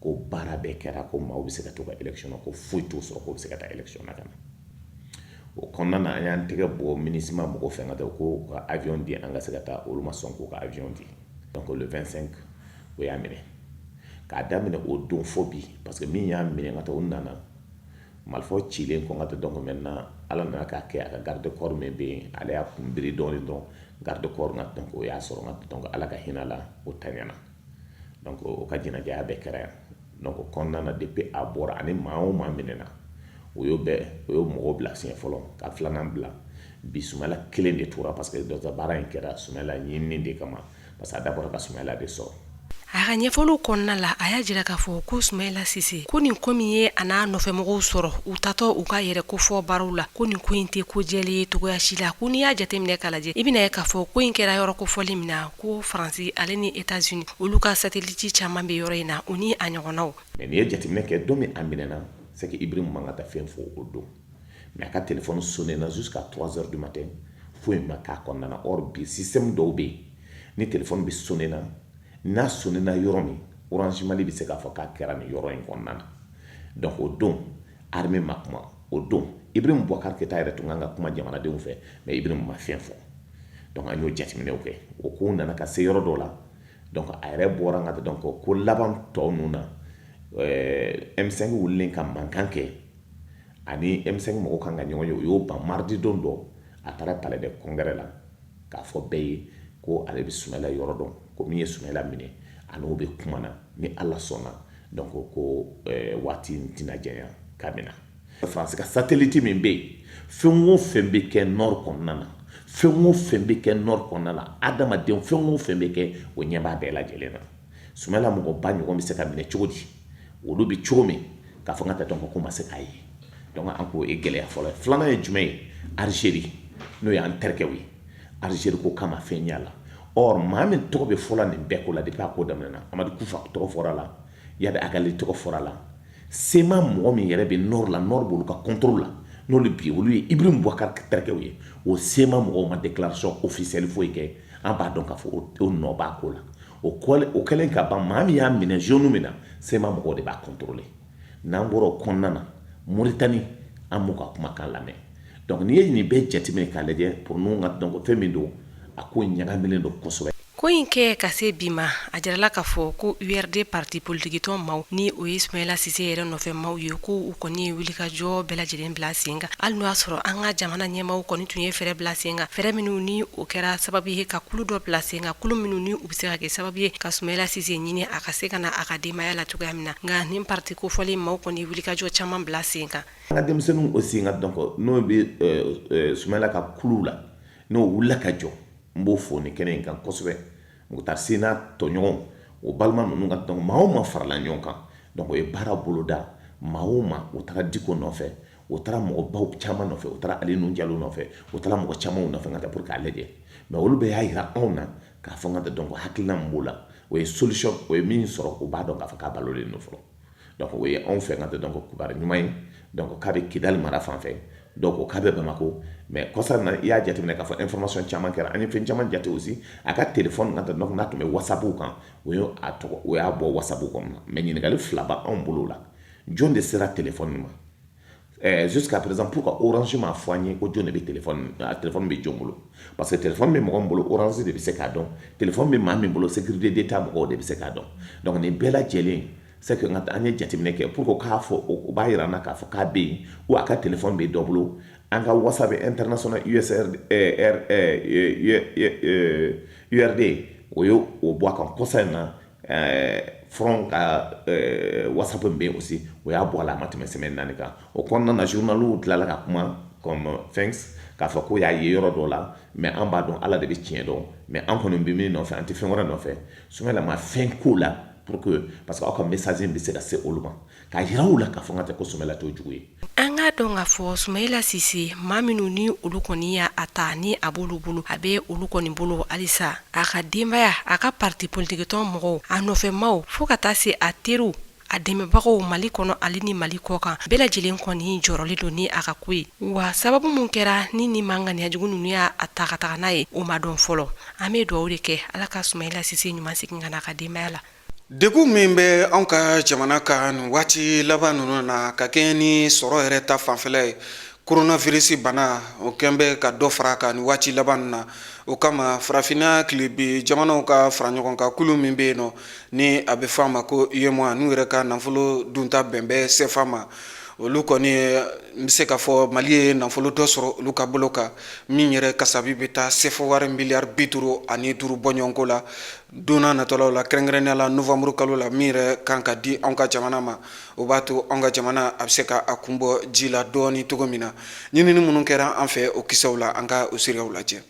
Speaker 6: ko baara bɛɛ kɛra, ko maaw bɛ se ka to ka élection na, ko foyi t'o sɔrɔ, k'o bɛ se ka taa élection na ka na. O kɔnɔna na, an y'an tɛgɛ bɔ MINUSMA mɔgɔw fɛ ka taa ko ka avion di an ka se ka taa. Olu ma sɔn k'u ka avion di. Donc le 25, o y'a minɛ. K'a daminɛ o don fo bi, parce que min y'a minɛ ka taa, o nana marifaw cilen kɔ ka taa. Donc maintenant, Ala nana k'a kɛ, a ka garde corps min bɛ yen, ale y'a kun biri dɔɔnin dɔrɔn, garde corps nka donc o y'a sɔrɔ nka donc Ala ka hinɛ la, o tanyana. Donc o ka jɛnajɛya bɛɛ kɛra yan. Donc o kɔnɔna na, depuis a bɔra ani maa o maa minɛna, o y'o bɛɛ, o y'o mɔgɔw bila siɲɛ fɔlɔ ka filanan bila. Bi Sumayila kelen de tora, parce que dɔ baara in kɛra Sumayila ɲinini de kama, parce que a dabɔra ka Sumayila de sɔrɔ.
Speaker 5: A ka ɲɛfɔliw kɔnɔna la, a y'a jira k'a fɔ ko Sumayila Sise, ko nin ko min ye a n'a nɔfɛmɔgɔw sɔrɔ u tatɔ u ka yɛrɛ kofɔ baaraw la, ko nin ko in tɛ ko jɛlen ye cogoya si la. Ko n'i y'a jateminɛ k'a lajɛ, i bɛna ye k'a fɔ ko in kɛra yɔrɔ kofɔlen min na, ko Faransi ale ni États-Unis, olu ka satellite caman bɛ yɔrɔ in na, u ni a ɲɔgɔnnaw.
Speaker 6: Mais n'i ye jateminɛ kɛ, don min a minɛna, c'est que Ibrahim man ka taa fɛn fɔ o don, mais a ka téléphone sonné na jusqu'à 3 heures du matin, foyi ma k'a kɔnɔna na. Or bi, système dɔw bɛ yen, ni téléphone bɛ sonné na, n'a sonné na yɔrɔ min, Orange Mali bɛ se k'a fɔ k'a kɛra nin yɔrɔ in kɔnɔna na. Donc o don, armée ma kuma. O don, Ibrahim Boubacar Keïta yɛrɛ tun kan ka kuma jamanadenw fɛ, mais Ibrahim ma fɛn fɔ. Donc an y'o jateminɛw kɛ. O ko nana ka se yɔrɔ dɔ la, donc a yɛrɛ bɔra n ka, donc ko laban tɔ ninnu na, M5 wulilen ka mankan kɛ ani M5 mɔgɔw kan ka ɲɔgɔn ye, o y'o ban. Mardi don dɔ, a taara Palais de Congrès la k'a fɔ bɛɛ ye ko ale bɛ Sumayila yɔrɔ dɔn, ko min ye Sumayila minɛ, a n'o bɛ kuma na ni Ala sɔnna. Donc ko waati in tɛna janya k'a bɛ na. Faransi ka satellite min bɛ yen, fɛn o fɛn bɛ kɛ nord kɔnɔna na, fɛn o fɛn bɛ kɛ nord kɔnɔna na, adamaden, fɛn o fɛn bɛ kɛ, o ɲɛ b'a bɛɛ lajɛlen na. Sumayila mɔgɔba ɲɔgɔn bɛ se ka minɛ cogo di? Olu bɛ cogo min k'a fɔ n ka taa, donc ko ma se k'a ye. Donc an k'o ye gɛlɛya fɔlɔ ye. Filanan ye jumɛn ye? Algérie, n'o y'an terikɛw ye, Algérie ko k'a ma fɛn ɲɛ la. Or maa min tɔgɔ bɛ fɔla nin bɛɛ ko la depuis a ko daminɛna, Amadu Kufa tɔgɔ fɔra la, Iyad Ag Ghali tɔgɔ fɔra la, CMA mɔgɔ min yɛrɛ bɛ nord la, nord b'olu ka contrôle la, n'olu bi olu ye Ibrahim Boubacar terikɛw ye, o CMA mɔgɔw ma déclaration officielle foyi kɛ. An b'a dɔn k'a fɔ o nɔ b'a ko la. O kɛlen ka ban, maa min y'a minɛ zone min na, CMA mɔgɔw de b'a contrôler. N'an bɔra o kɔnɔna na, Mauritanie, an m'u ka kumakan lamɛn. Donc n'i ye nin bɛɛ jateminɛ k'a lajɛ, pour nous ka, donc fɛn min don, a ko ɲagaminen don kosɛbɛ.
Speaker 5: Ko in kɛ ka se bi ma, a jirala k'a fɔ ko URD parti politikitɔn maaw, ni o ye Sumayila Sise yɛrɛ nɔfɛ maaw ye, ko u kɔni ye wulikajɔ bɛɛ lajɛlen bila sen kan, hali n'o y'a sɔrɔ an ka jamana ɲɛmaaw kɔni tun ye fɛɛrɛ bila sen kan, fɛɛrɛ minnu ni o kɛra sababu ye ka kulu dɔ bila sen kan, kulu minnu ni u bɛ se ka kɛ sababu ye ka Sumayila Sise ɲini a ka se ka na a ka denbaya la cogoya min na. Nka nin parti kofɔlen maaw kɔni ye wulikajɔ caman bila sen kan.
Speaker 6: An ka denmisɛnninw aussi ka, donc n'o bɛ Sumayila ka kulu la, n'o wulila ka jɔ, n b'o fo nin kɛnɛ in kan kosɛbɛ. Moctar Sy n'a tɔɲɔgɔnw, o balima ninnu ka, donc maa o maa farala ɲɔgɔn kan, donc o ye baara boloda. Maa o maa, o taara Diko nɔfɛ, o taara mɔgɔbaw caman nɔfɛ, o taara Alioune Diallo nɔfɛ, o taara mɔgɔ camanw nɔfɛ ka taa pour k'a lajɛ. Mais olu bɛɛ y'a yira anw na k'a fɔ n ka, donc hakilina min b'o la, o ye solution, o ye min sɔrɔ, o b'a dɔn k'a fɔ k'a balolen don fɔlɔ. Donc o ye anw fɛ ka, donc kibaru ɲuman ye. Donc k'a bɛ Kidali mara fan fɛ, donc k'a bɛ Bamako. Mais kɔsa na, i y'a jateminɛ k'a fɔ information caman kɛra, an ye fɛn caman jate aussi. A ka téléphone ka, donc n'a tun bɛ WhatsApp kan, o ye a tɔgɔ, o y'a bɔ WhatsApp kɔnɔ. Mais ɲininkali fila b'anw bolo la: jɔn de sera téléphone ma? Jusqu'à présent, pourquoi Orange m'a fɔ an ye ko jɔn de bɛ téléphone, a téléphone bɛ jɔn bolo? Parce que téléphone bɛ mɔgɔ min bolo, Orange de bɛ se k'a dɔn. Téléphone bɛ maa min bolo, sécurité d'État mɔgɔw de bɛ se k'a dɔn. Donc nin bɛɛ lajɛlen, c'est que an ye jateminɛ kɛ pour que k'a fɔ, o b'a yira an na k'a fɔ k'a bɛ yen ou a ka téléphone bɛ dɔ bolo. An ka WhatsApp international USR URD, o ye o bɔ a kan kɔsa in na. Front ka WhatsApp min bɛ yen aussi, o y'a bɔ a la, a ma tɛmɛ semaine 4 kan. O kɔnɔna na, journaliw tilala ka kuma comme fɛn k'a fɔ ko y'a ye yɔrɔ dɔ la. Mais an b'a dɔn, Ala de bɛ tiɲɛ dɔn. Mais an kɔni bɛ min nɔfɛ, an tɛ fɛn wɛrɛ nɔfɛ. Sumayila ma fɛn ko la pour que, parce que aw ka message in bɛ se ka se olu ma k'a yira u la k'a fɔ n ka tɛ ko Sumayila t'o jugu ye.
Speaker 5: An k'a dɔn k'a fɔ Sumayila Sise, maa minnu ni olu kɔni y'a ta, ni a b'olu bolo, a bɛ olu kɔni bolo halisa, a ka denbaya, a ka parti politikitɔn mɔgɔw, a nɔfɛmaw, fo ka taa se a teriw, a dɛmɛbagaw Mali kɔnɔ ale ni Mali kɔ kan, bɛɛ lajɛlen kɔni jɔrɔlen don ni a ka ko ye. Wa sababu min kɛra ni maa ŋaniyajugu ninnu y'a ta ka taga n'a ye, o ma dɔn fɔlɔ. An bɛ dugawu de kɛ, Ala ka Sumayila Sise ɲuman segin ka na a ka denbaya la.
Speaker 1: Degun min bɛ anw ka jamana kan nin waati laban ninnu na, ka kɛɲɛ ni sɔrɔ yɛrɛ ta fanfɛla ye, coronavirus bana, o kɛn bɛ ka dɔ fara a kan nin waati laban ninnu na. O kama, Farafinna tilebi jamanaw ka fara ɲɔgɔn kan kulu min bɛ yen nɔ, ni a bɛ fɔ a ma ko UEMOA, n'u yɛrɛ ka nafolo dunta bɛn bɛ CFA ma, olu kɔni, n bɛ se k'a fɔ Mali ye nafolo dɔ sɔrɔ olu ka bolo kan, min yɛrɛ kasabi bɛ taa CFA wari miliyari 55 bɔɲɔgɔnko la don n'a natɔlaw la, kɛrɛnkɛrɛnnenya la novembre kalo la, min yɛrɛ kan ka di anw ka jamana ma. O b'a to anw ka jamana a bɛ se ka a kun bɔ ji la dɔɔni cogo min na. Ɲinini minnu kɛra an fɛ o kisɛw la, an ka o seereyaw lajɛ.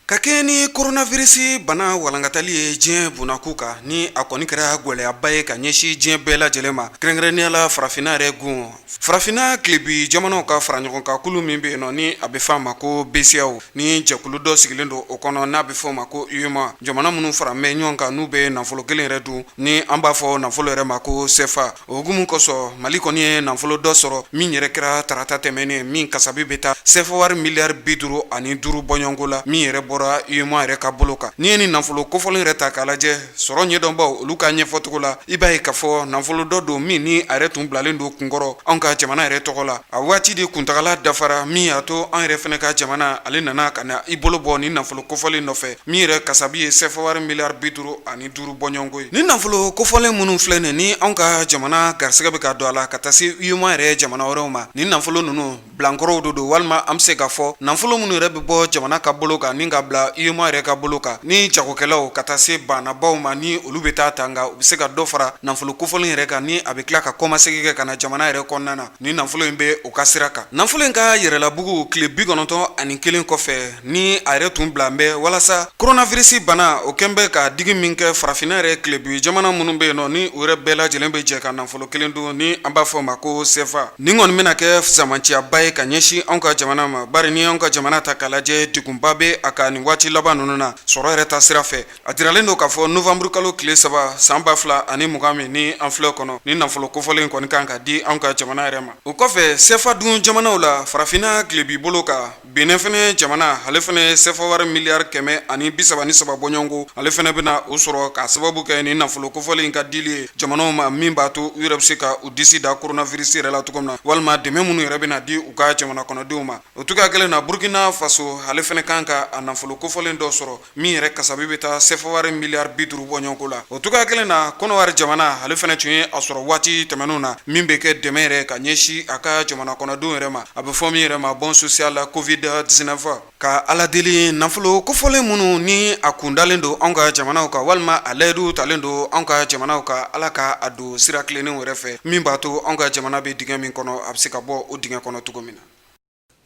Speaker 1: Ka kɛɲɛ ni coronavirus bana walankatali ye diɲɛ bunakun kan, ni a kɔni kɛra gɛlɛyaba ye ka ɲɛsin diɲɛ bɛɛ lajɛlen ma, kɛrɛnkɛrɛnnenya la Farafinna yɛrɛ gun, Farafinna tilebi jamanaw ka fara ɲɔgɔn kan kulu min bɛ yen nɔ, ni a bɛ fɔ a ma ko BCEAO, ni jɛkulu dɔ sigilen don o kɔnɔ n'a bɛ fɔ o ma ko UEMOA, jamana minnu fara bɛ ɲɔgɔn kan, n'u bɛ nafolo kelen yɛrɛ dun, ni an b'a fɔ nafolo yɛrɛ ma ko CFA. O hukumu kosɔn, Mali kɔni ye nafolo dɔ sɔrɔ, min yɛrɛ kɛra tarata tɛmɛnen, min kasabi bɛ taa CFA wari miliyari 55 bɔɲɔgɔnko la, min yɛrɛ bɔra bɔra UEMOA yɛrɛ ka bolo kan. N'i ye nin nafolo kofɔlen yɛrɛ ta k'a lajɛ, sɔrɔ ɲɛdɔnbaw olu ka ɲɛfɔcogo la, i b'a ye k'a fɔ nafolo dɔ don min ni a yɛrɛ tun bilalen don kunkɔrɔ anw ka jamana yɛrɛ tɔgɔ la. A waati de kuntagala dafara, min y'a to an yɛrɛ fana ka jamana ale nana ka na i bolo bɔ nin nafolo kofɔlen nɔfɛ, min yɛrɛ kasabi ye sɛfa wari miliyari 55 bɔɲɔgɔnko ye. Nin nafolo kofɔlen minnu filɛ nin ni anw ka jamana garisɛgɛ bɛ ka don a la ka taa se UEMOA yɛrɛ jamana wɛrɛw ma, nin nafolo ninnu bilankɔrɔw de don, walima an bɛ se k'a fɔ nafolo minnu yɛrɛ bɛ bɔ jamana ka bolo kan ni ka bila UEMOA yɛrɛ ka bolo kan, ni jagokɛlaw ka taa se bannabaw ma, ni olu bɛ taa ta, nka u bɛ se ka dɔ fara nafolo kofɔlen yɛrɛ kan ni a bɛ tila ka kɔmasegin kɛ ka na jamana yɛrɛ kɔnɔna na. Ni nafolo in bɛ o ka sira kan. Nafolo in ka yɛrɛlabugu tile 91 kɔfɛ ni a yɛrɛ tun bila bɛ walasa coronavirus bana o kɛn bɛ ka digi min kɛ farafinna yɛrɛ tilebin jamana minnu bɛ yen nɔ, ni u yɛrɛ bɛɛ lajɛlen bɛ jɛ ka nafolo kelen dun ni an b'a fɔ o ma ko CFA. Nin kɔni bɛna kɛ fisamanciyaba ye ka ɲɛsin anw ka jamana ma, bari ni anw ka jamana ta k'a lajɛ, degunba bɛ a kan nin waati laban ninnu na sɔrɔ yɛrɛ ta sira fɛ. A jiralen don k'a fɔ novembre kalo tile 3 san 2020 min ni an filɛ kɔnɔ, ni nafolo kofɔlen kɔni kan ka di anw ka jamana yɛrɛ ma. O kɔfɛ, CFA dun jamanaw la farafinna tilebi bolo kan, Benin fɛnɛ jamana, ale fɛnɛ CFA wari miliyari 133 bɔɲɔgɔnko, ale fɛnɛ bɛna o sɔrɔ k'a sababu kɛ ni nafolo kofɔlen in ka dili ye jamanaw ma, min b'a to u yɛrɛ bɛ se ka u disi da coronavirus yɛrɛ la cogo min na, walima dɛmɛ minnu yɛrɛ bɛna di u ka jamana kɔnɔdenw ma. O cogoya kelen na, Burkina Faso, ale fɛnɛ kan ka a nafolo kofɔlen dɔ sɔrɔ min yɛrɛ kasabi bɛ taa CFA wari miliyari 50 bɔɲɔgɔnko la. O cogoya kelen na, Kɔnɔwari jamana, ale fɛnɛ tun ye a sɔrɔ waati tɛmɛnenw na, min bɛ kɛ dɛmɛ yɛrɛ ka ɲɛsin a ka jamana kɔnɔdenw yɛrɛ ma, a bɛ fɔ min yɛrɛ ma bon social Covid 19. Ka Ala deli, nafolo kofɔlen minnu ni a kundalen don anw ka jamanaw kan, walima a layidu talen don anw ka jamanaw kan, Ala ka a don sira tilennenw yɛrɛ fɛ, min b'a to anw ka jamana bɛ dingɛ min kɔnɔ, a bɛ se ka bɔ o dingɛ kɔnɔ cogo min na.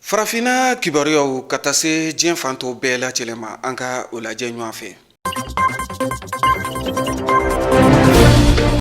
Speaker 1: Farafinna kibaruyaw ka taa se diɲɛ fan tɔw bɛɛ lajɛlen ma, an ka o lajɛ ɲɔgɔn fɛ.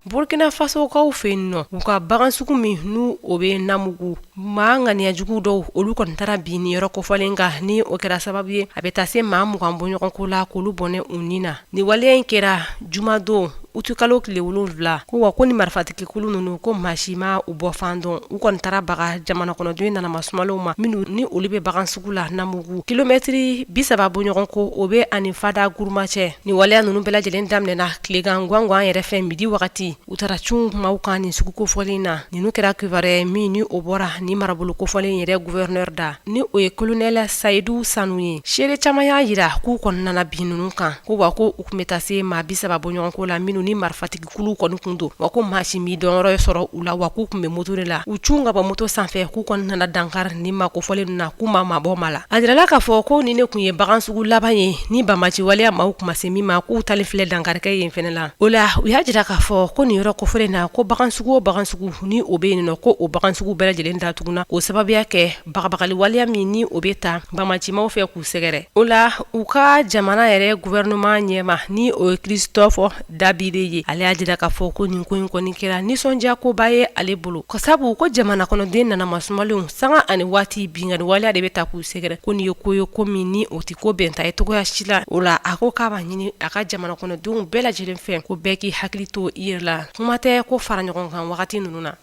Speaker 5: Burkina Fasokaw fɛ yen nɔ, u ka bagansugu min n'u o bɛ Namugu, maa ŋaniyajugu dɔw olu kɔni taara bin nin yɔrɔ kofɔlen kan, ni o kɛra sababu ye a bɛ taa se maa 20 bɔɲɔgɔnko la k'olu bɔnɛ u ni na. Nin waleya in kɛra jumadon utikalo tile 7, ko wa ko ni marifatigikulu ninnu ko maa si ma u bɔ fan dɔn. U kɔni taara baga jamana kɔnɔden nanama sumalenw ma minnu ni olu bɛ bagan sugu la Namugu, kilomɛtiri 30 bɔɲɔgɔn ko o bɛ ani Fada Guruma cɛ. Nin waleya ninnu bɛɛ lajɛlen daminɛna tilegan gangan yɛrɛ fɛ midi wagati. U taara cun maaw kan nin sugu kofɔlen na. Ninnu kɛra kibaruya ye min ni o bɔra ni marabolo kofɔlen yɛrɛ gouverneur da, ni o ye colonel Sayidu Sanu ye. Seere caman y'a jira k'u kɔni nana bin ninnu kan, ko wa ko u tun bɛ taa se maa 30 bɔɲɔgɔnko la minnu ni marifatigikulu kɔni tun don, wa ko maa si m'i dɔnyɔrɔ sɔrɔ u la, wa k'u tun bɛ moto de la. U cun ka bɔ moto sanfɛ, k'u kɔni nana dankari ni maa kofɔlen ninnu na, k'u ma mabɔ maa la. A jirala k'a fɔ ko nin de tun ye bagan sugu laban ye ni banbaanci waleya maaw tun ma se min ma, k'u tali filɛ dankarikɛ yen fɛnɛ la. O la, u y'a jira k'a fɔ ko nin yɔrɔ kofɔlen na, ko bagan sugu o bagan sugu ni o bɛ yen nɔ, ko o bagan sugu bɛɛ lajɛlen datuguna, k'o sababuya kɛ bagabagali waleya min ni o bɛ ta banbaancimaw fɛ k'u sɛgɛrɛ. O la, u ka jamana yɛrɛ gouvernement ɲɛmaa, ni o ye Christophe Dabire ye, ale y'a jira k'a fɔ ko nin ko in kɔni kɛra nisɔndiya koba ye ale bolo, ko sabu ko jamana kɔnɔden nanama sumalenw sanga ani waati binkanni waleya de bɛ ta k'u sɛgɛrɛ, ko nin ye ko ye ko min ni o tɛ ko bɛnta ye cogoya si la. O la, a ko k'a b'a ɲini a ka jamana kɔnɔdenw bɛɛ lajɛlen fɛ ko bɛɛ k'i hakili to i yɛrɛ la, kuma tɛ ko fara ɲɔgɔn kan wagati ninnu na.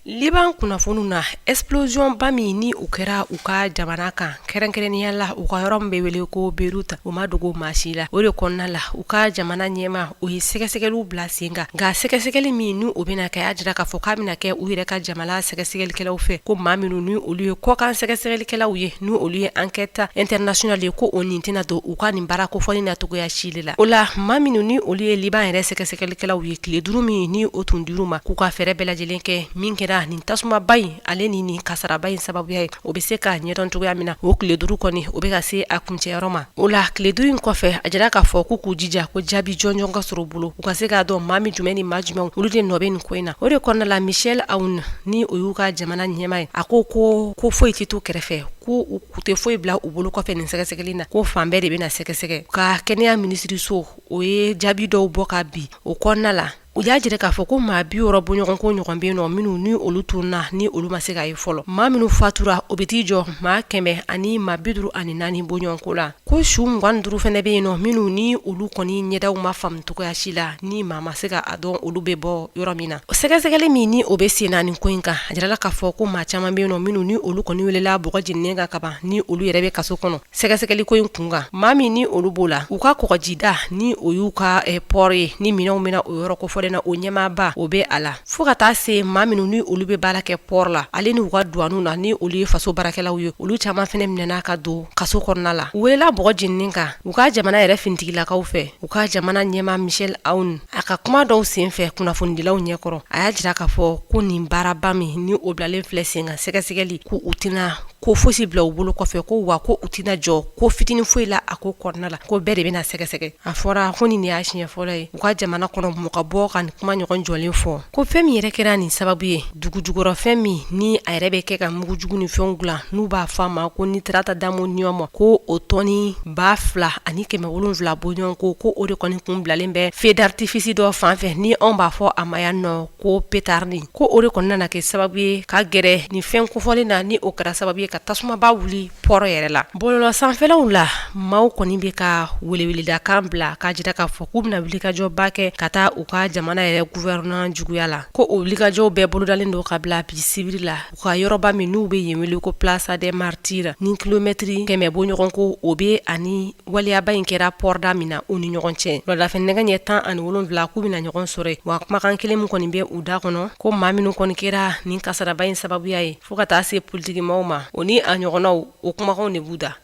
Speaker 5: Liban kunnafoniw na, explosion ba min ni o kɛra u ka jamana kan, kɛrɛnkɛrɛnnenya la u ka yɔrɔ min bɛ wele ko Beyrouth, o ma dogo maa si la. O de kɔnɔna la, u ka jamana ɲɛmaa o ye sɛgɛsɛgɛliw bila sen kan, nka sɛgɛsɛgɛli min ni o bɛna kɛ, a y'a jira k'a fɔ k'a bɛna kɛ u yɛrɛ ka jamana sɛgɛsɛgɛlikɛlaw fɛ, ko maa minnu ni olu ye kɔkan sɛgɛsɛgɛlikɛlaw ye, ni olu ye enquête internationale ye, ko o nin tɛna don u ka nin baara kofɔlen na cogoya si de la. O la, maa minnu ni olu ye Liban yɛrɛ sɛgɛsɛgɛlikɛlaw ye, tile 5 min ni o tun dir'u ma k'u ka fɛɛrɛ bɛɛ lajɛlen kɛ, min kɛra nin tasumaba in ale ni nin kasaraba in sababuya ye, o bɛ se ka ɲɛdɔn cogoya min na, o tile 5 kɔni o bɛ ka se a kuncɛyɔrɔ ma. O la, tile 5 in kɔfɛ, a jira k'a fɔ k'u k'u jija ko jaabi jɔnjɔn ka sɔrɔ u bolo, u ka se k'a dɔn maa min jumɛn ni maa jumɛnw olu de nɔ bɛ nin ko in na. O de kɔnɔna la, Michel Aoun, ni o y'u ka jamana ɲɛmaa ye, a ko ko foyi tɛ to kɛrɛfɛ. ko u tɛ foyi bila u bolo kɔfɛ nin sɛgɛsɛgɛli na, ko fan bɛɛ de bɛna sɛgɛsɛgɛ. Ka kɛnɛya minisiriso o ye jaabi dɔw bɔ ka bi o kɔnɔna la. U y'a jira k'a fɔ ko maa 60 bɔɲɔgɔnko ɲɔgɔn bɛ yen nɔ minnu ni olu tununna ni olu ma se ka ye fɔlɔ. Maa minnu fatura o bɛ t'i jɔ maa 100 ani maa 54 bɔɲɔgɔnko la. Ko su 25 fana bɛ yen nɔ minnu ni olu kɔni ɲɛdaw ma faamu cogoya si la ni maa ma se ka a dɔn olu bɛ bɔ yɔrɔ min na. Sɛgɛsɛgɛli min ni o bɛ sen na nin ko in kan, a jirala k'a fɔ ko maa caman bɛ yen nɔ minnu ni olu kɔni welela bɔgɔ jeninen kan kaban ni olu yɛrɛ bɛ kaso kɔnɔ. Sɛgɛsɛgɛli ko in kun kan, maa min ni olu b'o la, u ka kɔgɔjida ni o y'u ka port ye ni minɛnw bɛ na o yɔrɔ kofɔlen na, o ɲɛmaaba o bɛ a la, fo ka taa se maa minnu ni olu bɛ baara kɛ port la ale ni u ka duwaniw na ni olu ye faso baarakɛlaw ye, olu caman fana minɛna ka don kaso kɔnɔna la. U welela bɔgɔ jeninen kan u ka jamana yɛrɛ finitigilakaw fɛ, u ka jamana ɲɛmaa Michel Aoun a ka kuma dɔw senfɛ kunnafonidilaw ɲɛkɔrɔ, a y'a jira k'a fɔ ko nin baaraba min ni o bilalen filɛ sen kan sɛgɛsɛgɛli, ko u tɛna ko fosi bila u bolo kɔfɛ, ko wa ko u tɛna jɔ ko fitinin foyi la a ko kɔnɔna la, ko bɛɛ de bɛna sɛgɛsɛgɛ. A fɔra ko nin de y'a siɲɛ fɔlɔ ye u ka jamana kɔnɔ mɔgɔ ka bɔ ka nin kuma ɲɔgɔn jɔlen fɔ, ko fɛn min yɛrɛ kɛra nin sababu ye, dugu jukɔrɔ fɛn min ni a yɛrɛ bɛ kɛ ka mugujugu ni fɛnw dilan n'u b'a fɔ a ma ko nitrate d'ammonium, ko o tɔni 2700 bɔɲɔgɔnko, ko o de kɔni kun bilalen bɛ feu d'artifice dɔ fan fɛ ni anw b'a fɔ a ma yan nɔ ko pétard, ko o de kɔni nana kɛ sababu ye ka gɛrɛ nin fɛn kofɔlen na, ni o kɛra sababu ye ka tasumaba wuli port yɛrɛ la. Bɔlɔlɔ sanfɛlaw la, maaw kɔni bɛ ka weleweledakan bila k'a jira k'a fɔ k'u bɛna wulikajɔba kɛ ka taa u ka jamana yɛrɛ gouvernement juguya la, ko o wulikajɔw bɛɛ bolodalen don ka bila bi sibiri la u ka yɔrɔba min n'u bɛ yen wele ko Plaza des Martyrs, ni kilomɛtiri 100 bɔɲɔgɔnko o bɛ ani waleyaba in kɛra port da min na u ni ɲɔgɔn cɛ. Wuladafɛ nɛgɛ ɲɛ 17 k'u bɛna ɲɔgɔn sɔrɔ, wa kumakan kelen min kɔni bɛ u da kɔnɔ, ko maa minnu kɔni kɛra nin kasaraba in sababuya ye fo ka taa se politikimaw ma, o ni a ɲɔgɔnnaw, o kumakanw de b'u da.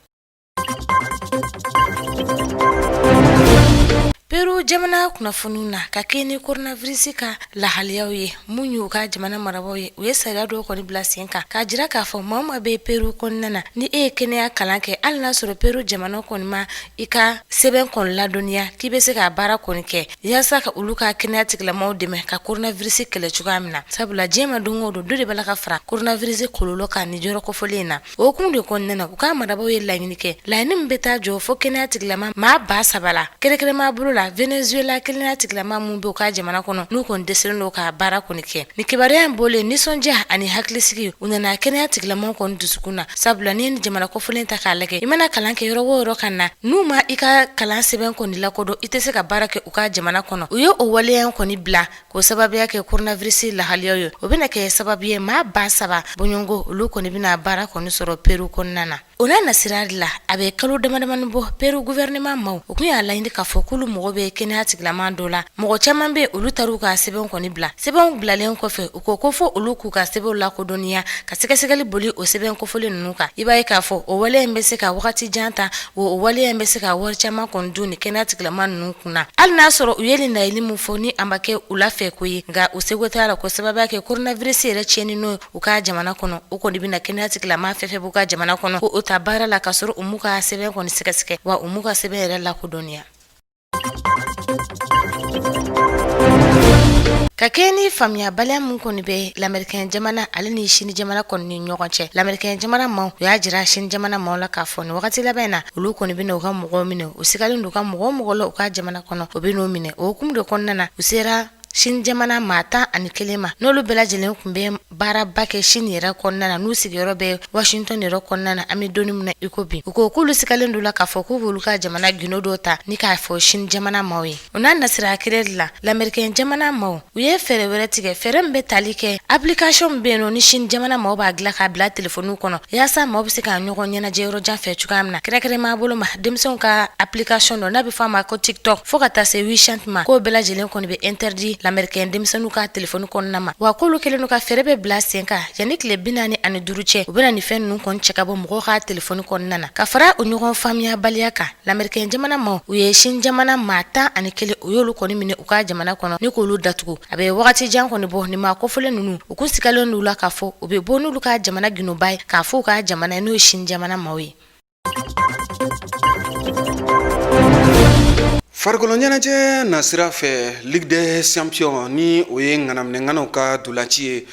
Speaker 7: Peru jamana kunnafoniw na, ka kɛɲɛ ni coronavirus ka lahaliyaw ye, mun y'u ka jamana marabaaw ye, u ye sariya dɔw kɔni bila sen kan k'a jira k'a fɔ maa o maa bɛ Peru kɔnɔna na, ni e ye kɛnɛya kalan kɛ, hali n'a sɔrɔ Peru jamana kɔni ma i ka sɛbɛn kɔni ladɔnniya k'i bɛ se ka baara kɔni kɛ yaasa ka olu ka kɛnɛya tigilamaaw dɛmɛ ka coronavirus kɛlɛ cogoya min na, sabula diɲɛ ma don o don dɔ de b'a la ka fara coronavirus kɔlɔlɔ kan nin yɔrɔ kofɔlen in na. O hukumu de kɔnɔna na, u ka marabaaw ye laɲini kɛ, laɲini min bɛ taa jɔ fo kɛnɛya tigilama maa 3000 la, kɛrɛnkɛrɛnma bolo la Venezuela kɛnɛya tigilama minnu bɛ u ka jamana kɔnɔ, n'u kɔni dɛsɛlen don ka baara kɔni kɛ. Nin kibaruya in bɔlen, nisɔndiya ani hakilisigi u nana kɛnɛya tigilamaw kɔni dusukun na, sabula n'i ye nin jamana kofɔlen ta k'a lajɛ, i mana kalan kɛ yɔrɔ o yɔrɔ ka na, n'u ma i ka kalan sɛbɛn kɔni lakodɔn, i tɛ se ka baara kɛ u ka jamana kɔnɔ. U ye o waleya in kɔni bila k'o sababuya kɛ coronavirus lahaliyaw ye. O bɛna kɛ sababu ye maa 3000 bɔɲɔgɔnko olu kɔni bɛna baara kɔni sɔrɔ Peru kɔnɔna na. O n'a nasira de la, a bɛ kalo damadamani bɔ, Peru gouvernement maaw u tun y'a laɲini k'a fɔ k'olu mago bɛ kɛnɛya tigilama dɔ la. Mɔgɔ caman bɛ olu taar'u ka sɛbɛn kɔni bila. Sɛbɛnw bilalen kɔfɛ, u ko ko fo olu k'u ka sɛbɛnw lakodɔnniya ka sɛgɛsɛgɛli boli o sɛbɛn kofɔlen ninnu kan. I b'a ye k'a fɔ o waleya in bɛ se ka wagati jan ta, wa o waleya in bɛ se ka wari caman kɔni dun ni kɛnɛya tigilama ninnu kun na. Hali n'a sɔrɔ u ye nin laɲini min fɔ ni a ma kɛ u la fɛ ko ye, nka u seko t'a la, k'o sababuya kɛ coronavirus yɛrɛ tiɲɛni n'o u ka jamana kɔnɔ. U kɔni bɛna kɛnɛya tigilama fɛn fɛn b'u ka jamana kɔnɔ ko o ta baara la, k'a sɔrɔ u m'u ka sɛbɛn kɔni sɛgɛsɛgɛ, wa u m'u ka sɛbɛn yɛrɛ lakodɔnniya. Ka kɛɲɛ ni faamuyabaliya min kɔni bɛ lamerikɛn jamana ale ni sini jamana kɔni ni ɲɔgɔn cɛ, lamerikɛn jamana maaw u y'a jira sini jamana maaw la k'a fɔ nin wagati laban in na, olu kɔni bɛna u ka mɔgɔw minɛ. U sigalen don u ka mɔgɔ o mɔgɔ la u ka jamana kɔnɔ, u bɛ n'o minɛ. O hukumu de kɔnɔna na, u sera sini jamana maa 11 ma, n'olu bɛɛ lajɛlen tun bɛ baaraba kɛ sini yɛrɛ kɔnɔna na, n'u sigiyɔrɔ bɛ Washington yɛrɛ kɔnɔna na. An bɛ don min na i ko bi, u ko k'olu sigalen don la k'a fɔ k'u b'olu ka jamana gindo dɔ ta ni k'a fɔ sini jamana maaw ye. O n'a nasira kelen de la, lamerikɛn jamana maaw u ye fɛɛrɛ wɛrɛ tigɛ, fɛɛrɛ min bɛ tali kɛ application min bɛ yen nɔ ni sini jamana maaw b'a dilan k'a bila telefɔniw kɔnɔ, yaasa maaw bɛ se ka ɲɔgɔn ɲɛnajɛ yɔrɔ jan fɛ cogoya min na, kɛrɛnkɛrɛnma bolo ma denmisɛnw ka application dɔ n'a bɛ fɔ a ma ko TikTok, fo ka taa se WeChat ma, k'o bɛɛ lajɛlen kɔni bɛ interdit lamerikɛn denmisɛnninw ka telefɔni kɔnɔna ma. Wa k'olu kɛlen don ka fɛɛrɛ bɛɛ bila sen kan, yanni tile 45 cɛ, u bɛna nin fɛn ninnu kɔni cɛ ka bɔ mɔgɔw ka telefɔni kɔnɔna na. Ka fara o ɲɔgɔn faamuyabaliya kan, lamerikɛn jamana maaw u ye sini jamana maa 11 u y'olu kɔni minɛ u ka jamana kɔnɔ ni k'olu datugu. A bɛ wagati jan kɔni bɔ, nin maa kofɔlen ninnu u kun sigalen don u la k'a fɔ u bɛ bɔ n'olu ka jamana gindoba ye, k'a fɔ u ka jamana ye n'o ye sini jamana maaw ye.
Speaker 1: Farikolo ɲɛnajɛ nasira fɛ, Ligue des champions ni o ye ŋanaminɛŋanaw ka dolanci ye.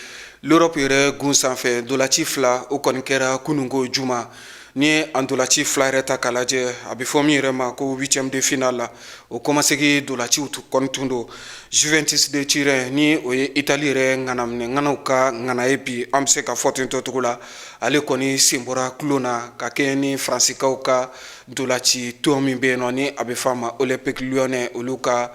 Speaker 1: L'Europe yɛrɛ gun sanfɛ, ntolaci fila o kɔni kɛra kununko juma. Ni ye a ntolaci fila yɛrɛ ta k'a lajɛ, a bɛ fɔ min yɛrɛ ma ko huitième de finale la, o kɔmasegin ntolaciw kɔni tun don. Juventus de Turin, ni o ye Italie yɛrɛ ŋanaminɛ ŋanaw ka ŋana ye bi, an bɛ se ka fɔ ten cogo la, ale kɔni sen bɔra tulon na ka kɛɲɛ ni Faransikaw ka ntolaci tɔn min bɛ yen nɔ, ni a bɛ f'a ma Olympique Lyonnais, olu ka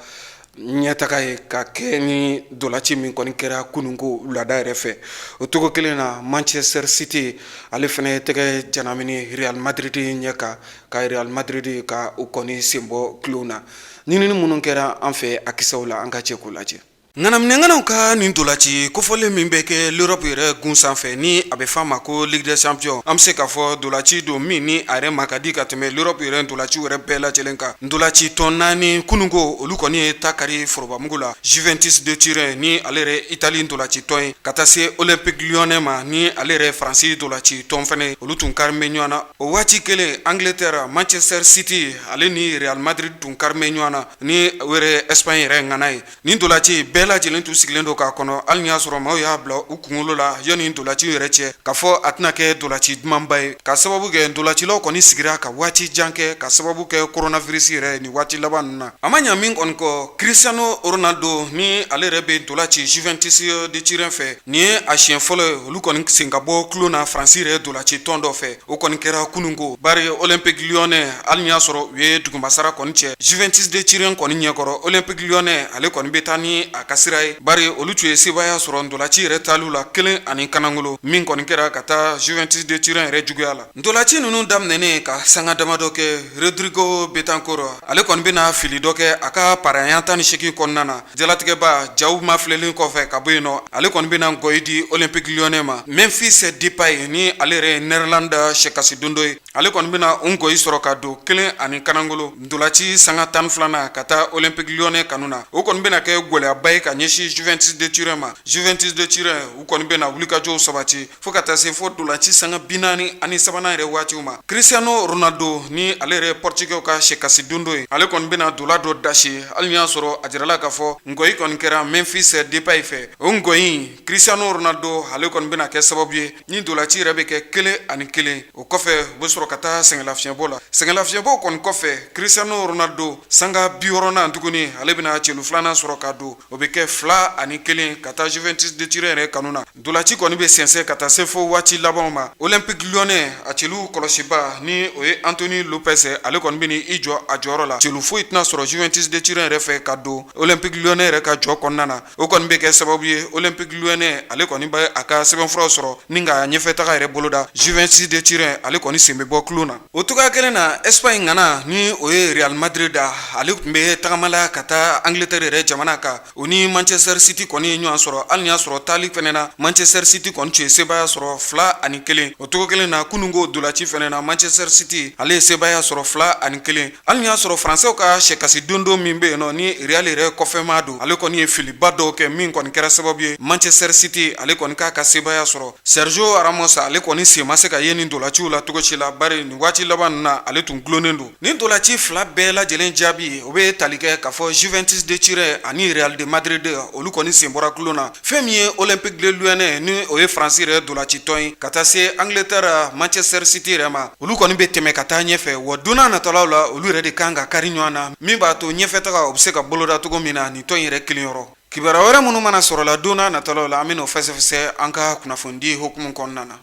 Speaker 1: ɲɛtaga ye, ka kɛ ni ntolaci min kɔni kɛra kununko wulada yɛrɛ fɛ. O cogo kelen na, Manchester City ale fana ye tɛgɛ janamini Real Madrid ɲɛ kan, ka Real Madrid ka u kɔni sen bɔ tulon na. Ɲinini minnu kɛra an fɛ a kisɛw la, an ka jɛ k'u lajɛ. Ŋanaminɛŋanaw ka nin ntolaci kofɔlen min bɛ kɛ l'Europe yɛrɛ gun sanfɛ, ni a bɛ f'a ma ko Ligue des Champions, an bɛ se k'a fɔ ntolaci don min ni a yɛrɛ ma ka di ka tɛmɛ l'Europe yɛrɛ ntolaciw yɛrɛ bɛɛ lajɛlen kan. Ntolaci tɔn naani kununko, olu kɔni ye ta kari forobamugu la: Juventus de Turin, ni ale yɛrɛ Italie ntolaci tɔn ye, ka taa se Olympique Lyonnais ma, ni ale yɛrɛ Faransi ntolaci tɔn fɛnɛ, olu tun kari bɛ ɲɔgɔn na. O waati kelen, Angleterre Manchester City ale ni Real Madrid tun kari bɛ ɲɔgɔn na, ni o yɛrɛ Espagne yɛrɛ ŋana ye. Nin ntolaci bɛɛ lajɛlen tun sigilen don k'a kɔnɔ, hali ni y'a sɔrɔ maaw y'a bila u kunkolo la yanni ntolaci yɛrɛ cɛ k'a fɔ a tɛna kɛ ntolaci dumanba ye, ka sababu kɛ ntolacilaw kɔni sigira ka waati jan kɛ, ka sababu kɛ coronavirus yɛrɛ nin waati laban ninnu na. A ma ɲa min kɔni kɔ, Cristiano Ronaldo, ni ale yɛrɛ bɛ ntolaci Juventus de Turin fɛ, nin ye a siɲɛ fɔlɔ ye olu kɔni sen ka bɔ tulon na Faransi yɛrɛ ntolaci tɔn dɔ fɛ. O kɔni kɛra kununko, bari Olympique Lyonnais, hali ni y'a sɔrɔ u ye dugumasara kɔni cɛ Juventus de Turin kɔni ɲɛkɔrɔ, Olympique Lyonnais ale kɔni bɛ taa ni a ka sira ye, bari olu tun ye sebaaya sɔrɔ ntolaci yɛrɛ taaliw la 1-0, min kɔni kɛra ka taa Juventus de Turin yɛrɛ juguya la. Ntolaci ninnu daminɛnen ka sanga damadɔ kɛ, Rodrigo Bentancur ale kɔni bɛna fili dɔ kɛ a ka paraya 18 kɔnɔna na. Jalatigɛba jaw ma filɛlen kɔfɛ ka bɔ yen nɔ, ale kɔni bɛna ngɔyi di Olympique Lyonnais ma. Memphis Depay, ni ale yɛrɛ ye Nɛrɛlanda sɛkasi dondo ye, ale kɔni bɛna o ngɔyi sɔrɔ ka don 1-0 ntolaci sanga 12nan ka taa Olympique Lyonnais kanu na. O kɔni bɛna kɛ gɛlɛyaba ye ka ɲɛsin Juventus de Turin ma. Juventus de Turin, u kɔni bɛna wulikajɔw sabati fo ka taa se fo ntolaci sanga 43nan yɛrɛ waatiw ma. Cristiano Ronaldo, ni ale yɛrɛ Portugais ka sɛkasi dondo ye, ale kɔni bɛna ntola dɔ dasi, hali ni y'a sɔrɔ a jirala k'a fɔ ngɔyi kɔni kɛra Memphis Depay fɛ. O ngɔyi, Cristiano Ronaldo ale kɔni bɛna kɛ sababu ye ni ntolaci yɛrɛ bɛ kɛ 1-1. O kɔfɛ, u bɛ sɔrɔ ka taa sɛgɛnlafiɲɛbɔ la. Sɛgɛnlafiɲɛbɔ kɔni kɔfɛ, Cristiano Ronaldo sanga 60nan tuguni, ale bɛna celu filanan sɔrɔ ka don, o bɛ kɛ 2-1 ka taa Juventus de Turin yɛrɛ kanu na. Ntolaci kɔni bɛ sɛnsɛn ka taa se fo waati labanw ma. Olympique Lyonnais a celu kɔlɔsiba, ni o ye Anthony Lopes, ale kɔni bɛ i jɔ a jɔyɔrɔ la. Celu foyi tɛna sɔrɔ Juventus de Turin yɛrɛ fɛ ka don Olympique Lyonnais yɛrɛ ka jɔ kɔnɔna na. O kɔni bɛ kɛ sababu ye Olympique Lyonnais ale kɔni bɛ a ka sɛbɛnfuraw sɔrɔ ni ka ɲɛfɛtaga yɛrɛ boloda. Juventus de Turin ale kɔni sen bɛ bɔ tulon na. O cogoya kelen na, Espagne ŋana, ni o ye Real Madrid, ale tun bɛ tagama la ka taa Angleterre yɛrɛ jamana kan. O ni Manchester City kɔni ye ɲɔgɔn sɔrɔ, hali y'a sɔrɔ taali fɛnɛ na Manchester City kɔni tun ye sebaaya sɔrɔ 2-1. O cogo kelen na, kununko ntolaci fɛnɛ na, Manchester City ale ye sebaaya sɔrɔ 2-1, hali y'a sɔrɔ Faransɛw ka sɛkasi dondo min bɛ yen nɔ, ni Real yɛrɛ kɔfɛma don, ale kɔni ye filiba dɔw kɛ min kɔni kɛra sababu ye Manchester City ale kɔni k'a ka sebaaya sɔrɔ. Sergio Ramos ale kɔni sen ma se ka ye nin ntolaciw la cogo si la, bari nin waati laban ninnu na, ale tun dulonnen don. Nin ntolaci fila bɛɛ lajɛlen jaabi, o bɛ tali kɛ k'a fɔ Juventus de Turin ani Real de Madrid, olu kɔni sen bɔra tulon na. Fɛn min ye Olympique de Lyonnais, ni o ye Faransi yɛrɛ ntolaci tɔn ye, ka taa se Angleterre Manchester City yɛrɛ ma, olu kɔni bɛ tɛmɛ ka taa ɲɛfɛ wa. Don n'a natɔlaw la, olu yɛrɛ de kan ka kari ɲɔgɔn na, min b'a to ɲɛfɛtaga o bɛ se ka boloda cogo min na nin tɔn in yɛrɛ kelen yɔrɔ. Kibaruya wɛrɛ minnu mana sɔrɔ la don n'a natɔlaw la, an bɛn'o fɛsɛfɛsɛ an ka kunnafonidi hukumu kɔnɔna na.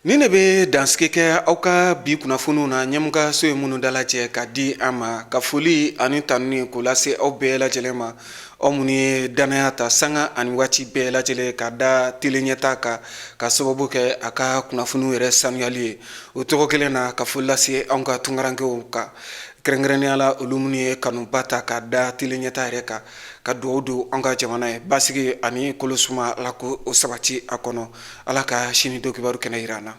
Speaker 1: Nin de bɛ dansigi kɛ aw ka bi kunnafoniw na, ɲɛmɔgɔso ye minnu dalajɛ ka di an ma. Ka foli ani tanuni k'o lase aw bɛɛ lajɛlen ma, aw minnu ye dannaya ta sanga ani waati bɛɛ lajɛlen ka da Tele Ɲɛta kan, ka sababu kɛ a ka kunnafoniw yɛrɛ sanuyali ye. O tɔgɔ kelen na, ka foli lase anw ka tunkarankew kan, kɛrɛnkɛrɛnnenya la olu minnu ye kanuba ta ka da Tele Ɲɛta yɛrɛ kan, ka dugawu don an ka jamana ye, basigi ani kolosuma, Ala ko o sabati a kɔnɔ. Ala ka sini don kibaru kɛnɛ jira an na.